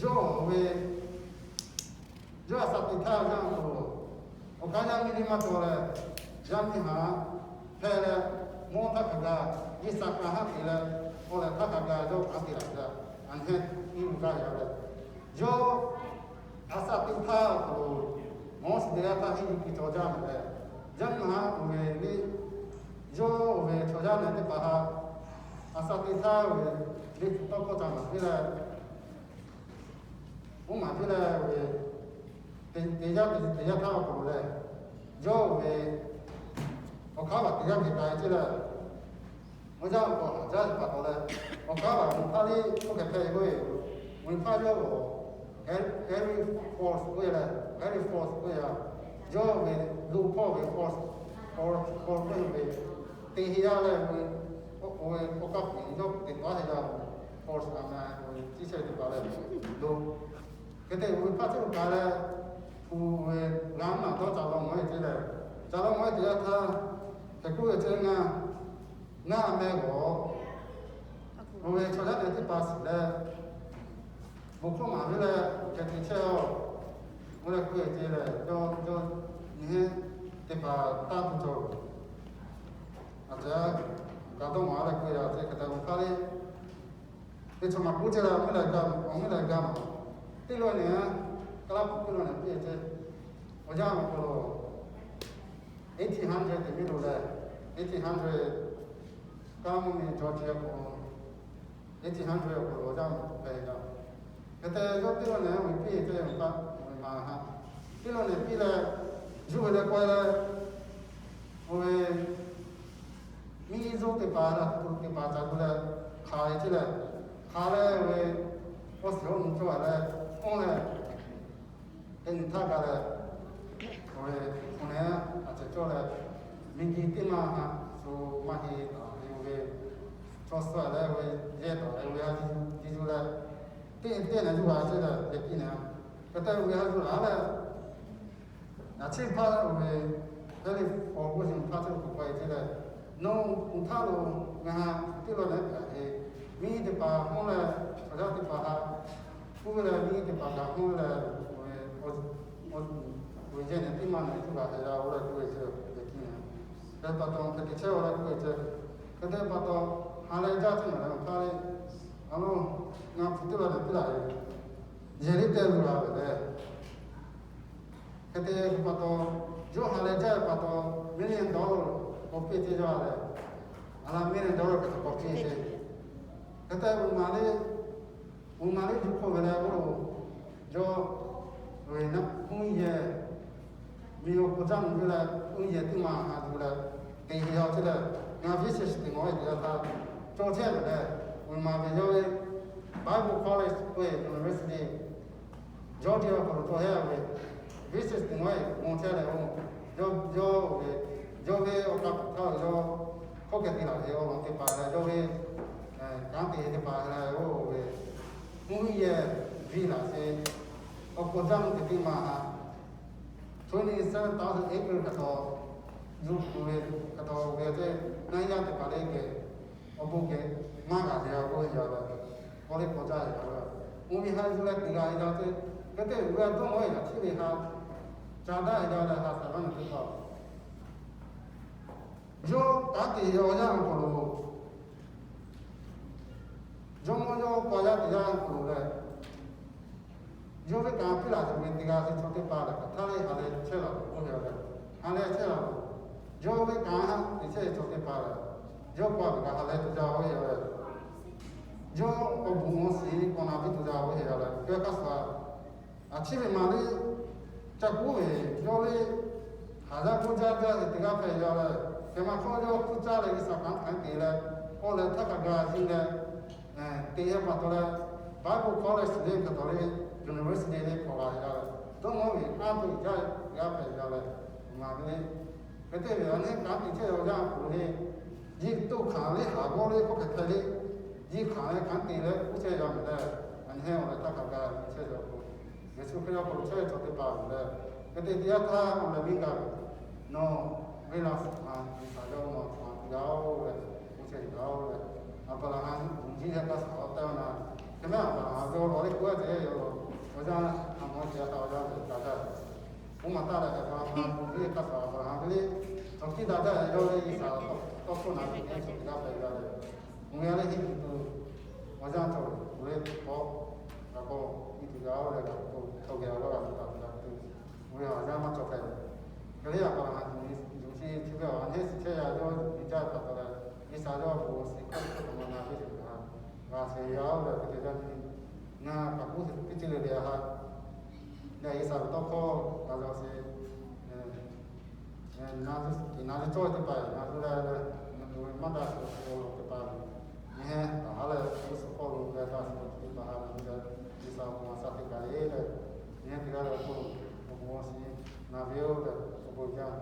yawˇ oˇ ve yawˇ a shaꞈ teꞈ htaˇ yaˇ awˬ hk'aw lo, awˬ kaˉ yaˇ miˇ teˇ maˇ cawˬ leh, yaˇ miˇ haꞈ hpehꞈ leh, mawˇ htaˇ hk'a gaˬ, G'uiˬsha kanˉ haˉ te leh, awˬ leh htaˇ hk'a gaˬ yawˇ kanˉ te laˬ ve, a nyi heˆ, iˉ lu gaˇ yaˇ leh, yawˇ a shaꞈ teꞈ htaˇ awˬ hk'aw lo, mawˇ shiˍ teˇ g'aˇ htaˇ henˇ yuˬ piˇ cawˬ jaˇ meh leh, yaˇ maˬ oˇ ve le, yawˇ oˇ ve chaw yaˇ meh teˇ hpaˍ htaꞈ a shaꞈ teꞈ htaˇ oˇ ve le tuˬ tawˇ hkawˇ ca maˍ piˇ leh, oˇ maˍ piˇ leh oˇ ve, teˇ, teˇ yanˇ teˇ, teˇ yanˇ htaˇ awˬ hk'aw lo leh, yawˇ oˇ ve awˬ hk'aˇ baˬ teˇ yanˇ hk'e k'ai ce leh, mvuhˇ yaˇ awˬ hk'aw haˍ jaˇ ve pa taw leh, awˬ hk'aˇ baˬ mvuhˇ hpaˇ le k'oˆ hk'e hpehꞈ ve k'o, mvuhˇ hpaˇ yawˇ oˬ, Harry Fox k'oˆ ve leh, Harry Fox k'oˆ ve, yawˇ ve lo hpawˇ ve Fox, Fox, Fox k'oˆ ve, teˇ heˆ yaˇ leh ve, oˇ ve awˬ kaˉ hpehꞈ yawˇ teˇ taw heˆ yaˇ, Fox a meh ve ciˉ shehˆ teˇ hpaˍ leh lo. Hk'e te oˇ ve hpaˇ ciˉ lo k'ai leh, oˇ ve g'aˇ naˬ dawˇ ca law mawˬ ve ce leh, Daꞈ la maˇ te yaˇ htaˇ, hk'e k'oˆ ve ceh ngaˇ, ngaˇ meh g'awˬ, oˇ ve chaw yaˇ nehˬ teˇ hpaˍ shiˍ leh, bon hkawˇ maˍ ve leh hk'e te chehˇ-oˬ, oˇ leh k'oˆ ve ceh lehˬ, yawˇ yawˇ nyi heˆ teˇ hpaˍ taˇ tuˬ cawˬ. Aˬ htoꞈ ma kaꞈ dawˇ maˍ leh k'oˆ ve a ceh hk'e te ve htaˇ le, teˇ chaw maˍ k'oˆ ceh leh, awˬ miˇ lehˬ ga, awˬ miˇ lehˬ ga maˍ. Teˇ lawˇ nehˬ, Kaˇlaˇ hpu teˇ lawˇ nehˬ piˇ ceh, awˬ yanˇ awˬ hk'aw lo eighteen hundred teˇ miˇ lo leh, eighteen hundred, Kaˇlaˇ mvuhˇ miˬ Georgia hk'aw, eighteen hundred awˬ hk'aw lo awˬ yanˇ awˬ hk'aw lo hpehꞈ ve yoˬ. Hk'e te yawˇ teˇ lawˇ nehˬ ve piˇ ceh yoˬ htaˇ, awˬ miˇ ma ha, teˇ lawˇ nehˬ piˇ leh, yuˬ ve leh k'awehˇ leh, oˇ ve miˇ zuhˆ teˇ hpaˍ la tuˬ teˇ hpaˍ ca tuˬ leh, hk'aˬ ve ceh leh, hk'aˬ leh ve, awˬ shiˍ awˬ nu cawˬ leh, awˬ leh, teˇ nyi htaˇ gaˬ leh, oˇ ve, oˇ nehˬ a ceh cawˬ leh, miˬ guiˬ teˇ maˇ ha, shu maˇ heˆ taˍ ve oˇ ve, chaw suh leh oˇ ve, yehˇ taˍ ve oˇ ve ha, Yeˍsuˆ leh, teˇ nyi teˇ nehˬ yuˬ a ceh leh yehˇ kiˇ nehˬ, hk'e te oˇ ve ha yuˬ laˬ leh, yaꞈ chi hpaˇ oˇ ve, Helic awˬ bon shiˍ hpaˇ ceh k'oˆ k'ai ceh leh, nawˬ uˬ htaˇ lo ngaˬ ha teˇ lawˇ nehˬ kaꞈ heˆ, miˇ teˇ hpaˍ hawˉ leh, chaw yaˇ teˇ hpaˍ ha, k'oˆ ve leh miˇ teˇ hpaˍ kaꞈ hawˉ leh, oˇ ve, oˇ ve yehˇ nehˬ teˇ maˇ nehˬ tuˬ g'a hpehꞈ yaˇ oˇ leh k'oˆ ve ceh yehˇ kiˇ nehˬ. Hk'e pa taw hk'e te chehˇ oˇ leh k'oˆ ve ceh, hk'e te pa taw, ha leh jaˇ ceh nawˬ leh awˬ hk'aˇ le, a lo, ngaˬ hpu teˇ lawˇ nehˬ piˇ laˬ ve, yehˬ liˇ te zuˬ la ve leh, hk'e te pa taw, yawˇ ha leh jaˇ ve pa taw, million dollar k'awꞈ piˇ ceh yaˇ leh, a la million dollar kaꞈ k'awꞈ piˇ ceh. Hk'e te uˉ maˍ le, uˉ maˍ le yuˬ hk'oˆ ve leh oˇ lo, yawˇ ve naˆ hkunˉ yehˬ, miˬ awˬ hk'aw caˇ mvuh ve leh hkunˉ yehˬ teˇ maˇ ha yuˬ leh, teꞈ heˍ yaˇ ceh leh, ngaˬ visit teꞈ mawˬ ve teˇ yanˇ htaˇ, cawˬ chehˇ ve leh, uˉ maˍ ve yawˇ ve Bible College k'oˆ ve university, Georgia awˬ hk'aw lo cawˬ hehˉ ve, visit teꞈ mawˬ ve mawˬ chehˇ leh oˇ, yawˇ, yawˇ ve, yawˇ ve awˬ ka tuˬ htaˇ yawˇ hkawˇ keh te laˬ ve awˬ lawn teˇ hpaˍ leh yawˇ ve kanˉ te teˇ hpaˍ leh oˇ ve, hkunˉ yehˬ viˇ laˬ ve, awˬ hk'aw caˇ mvuh teꞈ teˇ maˇ ha, twenty seven thousand acre hk'aˬ taw, yuˬ tuˬ ve hk'aˬ taw ve ceh, naˆ yaˇ teˇ hpaˍ le geh, awˬ bon geh maˇ g'a ve a k'oˆ ve yaˇ leh, k'awꞈ le k'awꞈ jaˇ ve a, oˇ ve ha yuˬ leh teꞈ g'a ve yaˇ ceh, hk'e te uˉ ve a dawˇ mawˬ ve yaꞈ chi ve ha, ca daꞈ ve yaˇ leh ha saˍ laˇ nehˬ teˇ hpaˍ, yawˇ kanˉ te ve awˬ yanˇ awˬ hk'aw lo, jawˇmawˇ yawˇ pa yaˇ teˇ g'aˇ awˬ hk'aw lo leh, yawˇ ve kanˉ piˇ laˬ tuˬ ve teˇ g'aˇ ve chaw teˇ hpaˍ lehˬ, hk'aˬ htaˇ le ha leh chehˇ laˬ tuˬ k'oˆ ve leh, ha leh chehˇ laˬ tuˬ, yawˇ ve kanˉ te chehˇ ve chaw teˇ hpaˍ lehˬ, yawˇ pa ve kaꞈ ha leh tuˬ jaˇ ve yoˬ leh, yawˇ awˬ bon awˬ shiˍ k'awꞈ na piˇ tuˬ jaˇ ve yoˬ leh, hk'e hk'a shuˍ a, a chi ve maˬ le, ca kuˉ ve yawˇ le, haˍ yaˇ k'oˆ jaˇ jaˇ ve teˇ g'aˇ hpehꞈ ve yoˬ leh, hk'e maˇ hk'awˇ yawˇ tuˇ caˇ leh G'uiˬsha kanˉ hkanˍ te leh, k'awꞈ leh htaˇ kaꞈ ga yiˇ leh, teꞈ hehˉ pa taw leh, Bible College le hk'aˬ taw le, university le hk'aw g'a ve yoˬ leh, dawˇ mawˇ ve aˉ tuˬ jaˇ ve teˇ g'aˇ hpehꞈ ve yoˬ leh, maˬ ve le, hk'e te ve a nehˉ kanˉ te chehˇ ve awˬ yanˇ awˬ hk'aw lo le, yiˇ toˇ hkanˍ le haˍ g'awˇ le k'oˆ hk'e hpehꞈ le, yiˇ hkanˍ leh kanˉ te leh k'oˆ chehˇ ve yoˬ leh, a nehˉ awˬ leh htaˇ kaꞈ ga chehˇ ve awˬ hk'aw lo, Yeˍsuˆ Hkriꞈ awˬ hk'aw lo chehˇ ve chaw teˇ hpaˍ ve leh, hk'e te teˇ yanˇ htaˇ awˬ leh miˇ gaˬ ve, nawˬ ve laꞈ shuˍ htaꞈ G'uiˬsha yawˇ maw htaꞈ tuˬ yaˇ oˬ leh, k'oˆ chehˇ ve yoˬ leh, Aˍbraˍhanˍ yuˬ jiˇ leh kaˇ shaˍ awˬ tehˇ na, hk'e mehˉ Aˍbraˍhanˍ ve awˬ lawn le k'oˆ ve ceh yoˬ, awˬ yanˇ a maw ceh htaꞈ awˬ yanˇ ve kaꞈ jaˇ ve, oˇ maˬ taˇ leh Aˍbraˍhanˍ yuˬ jiˇ leh kaˇ shaˍ Aˍbraˍhanˍ ve le, cawˬ tiˉ daꞈ jaˇ ve yawˇ ve G'uiˬsha tawˇ hkawˇ na ve kehˉ chaw teˇ g'aˇ hpehꞈ ve yoˬ leh, oˇ ve a le hiˆ tuˬ tuˬ, awˬ yanˇ cawˬ ve tuˬ le tuˬ k'awꞈ, g'a k'awꞈ hiˆ tuˬ g'a oˬ leh g'a k'awꞈ hk'a geh a g'awˇ g'a tuˬ taˍ tuˬ g'a tuˬ, oˇ ve awˬ yanˇ maˇ cawˬ hpehꞈ ve, hk'e le Aˍbraˍhanˍ yuˬ jiˇ chi ve awˬ a nehˉ shiˍ chehˇ yaˇ yawˇ yuˬ jaˇ ve pa taw leh, G'uiˬsha yawˇ bon shiˍ hkawˇ hkawˇ maˇ na piˇ tuˬ g'a, g'a sheˍ yaˇ oˬ leh hk'e te jaˇ ve, ngaˬ kaꞈ k'oˆ teˇ ceuˬ le le a ha, leh G'uiˬsha ve tawˇ hkawˇ g'a yaw sheˍ na, na ve cawˇ ve teˇ hpaˍ na ve leh, na tuˬ ve maˇ daꞈ ve awˬ lawn teˇ hpaˍ, nyi hehˉ taˍ ha leh, g'uˇ suhˍ hpawˇ lo leh daꞈ ve teˇ hpaˍ ha na ve leh, G'uiˬsha awˬ bon a shaꞈ teꞈ kaꞈ e leh, nyi hehˉ teˇ g'aˇ leh awˬ bon awˬ shiˍ na ve oˬ leh awˬ bon jaˇ.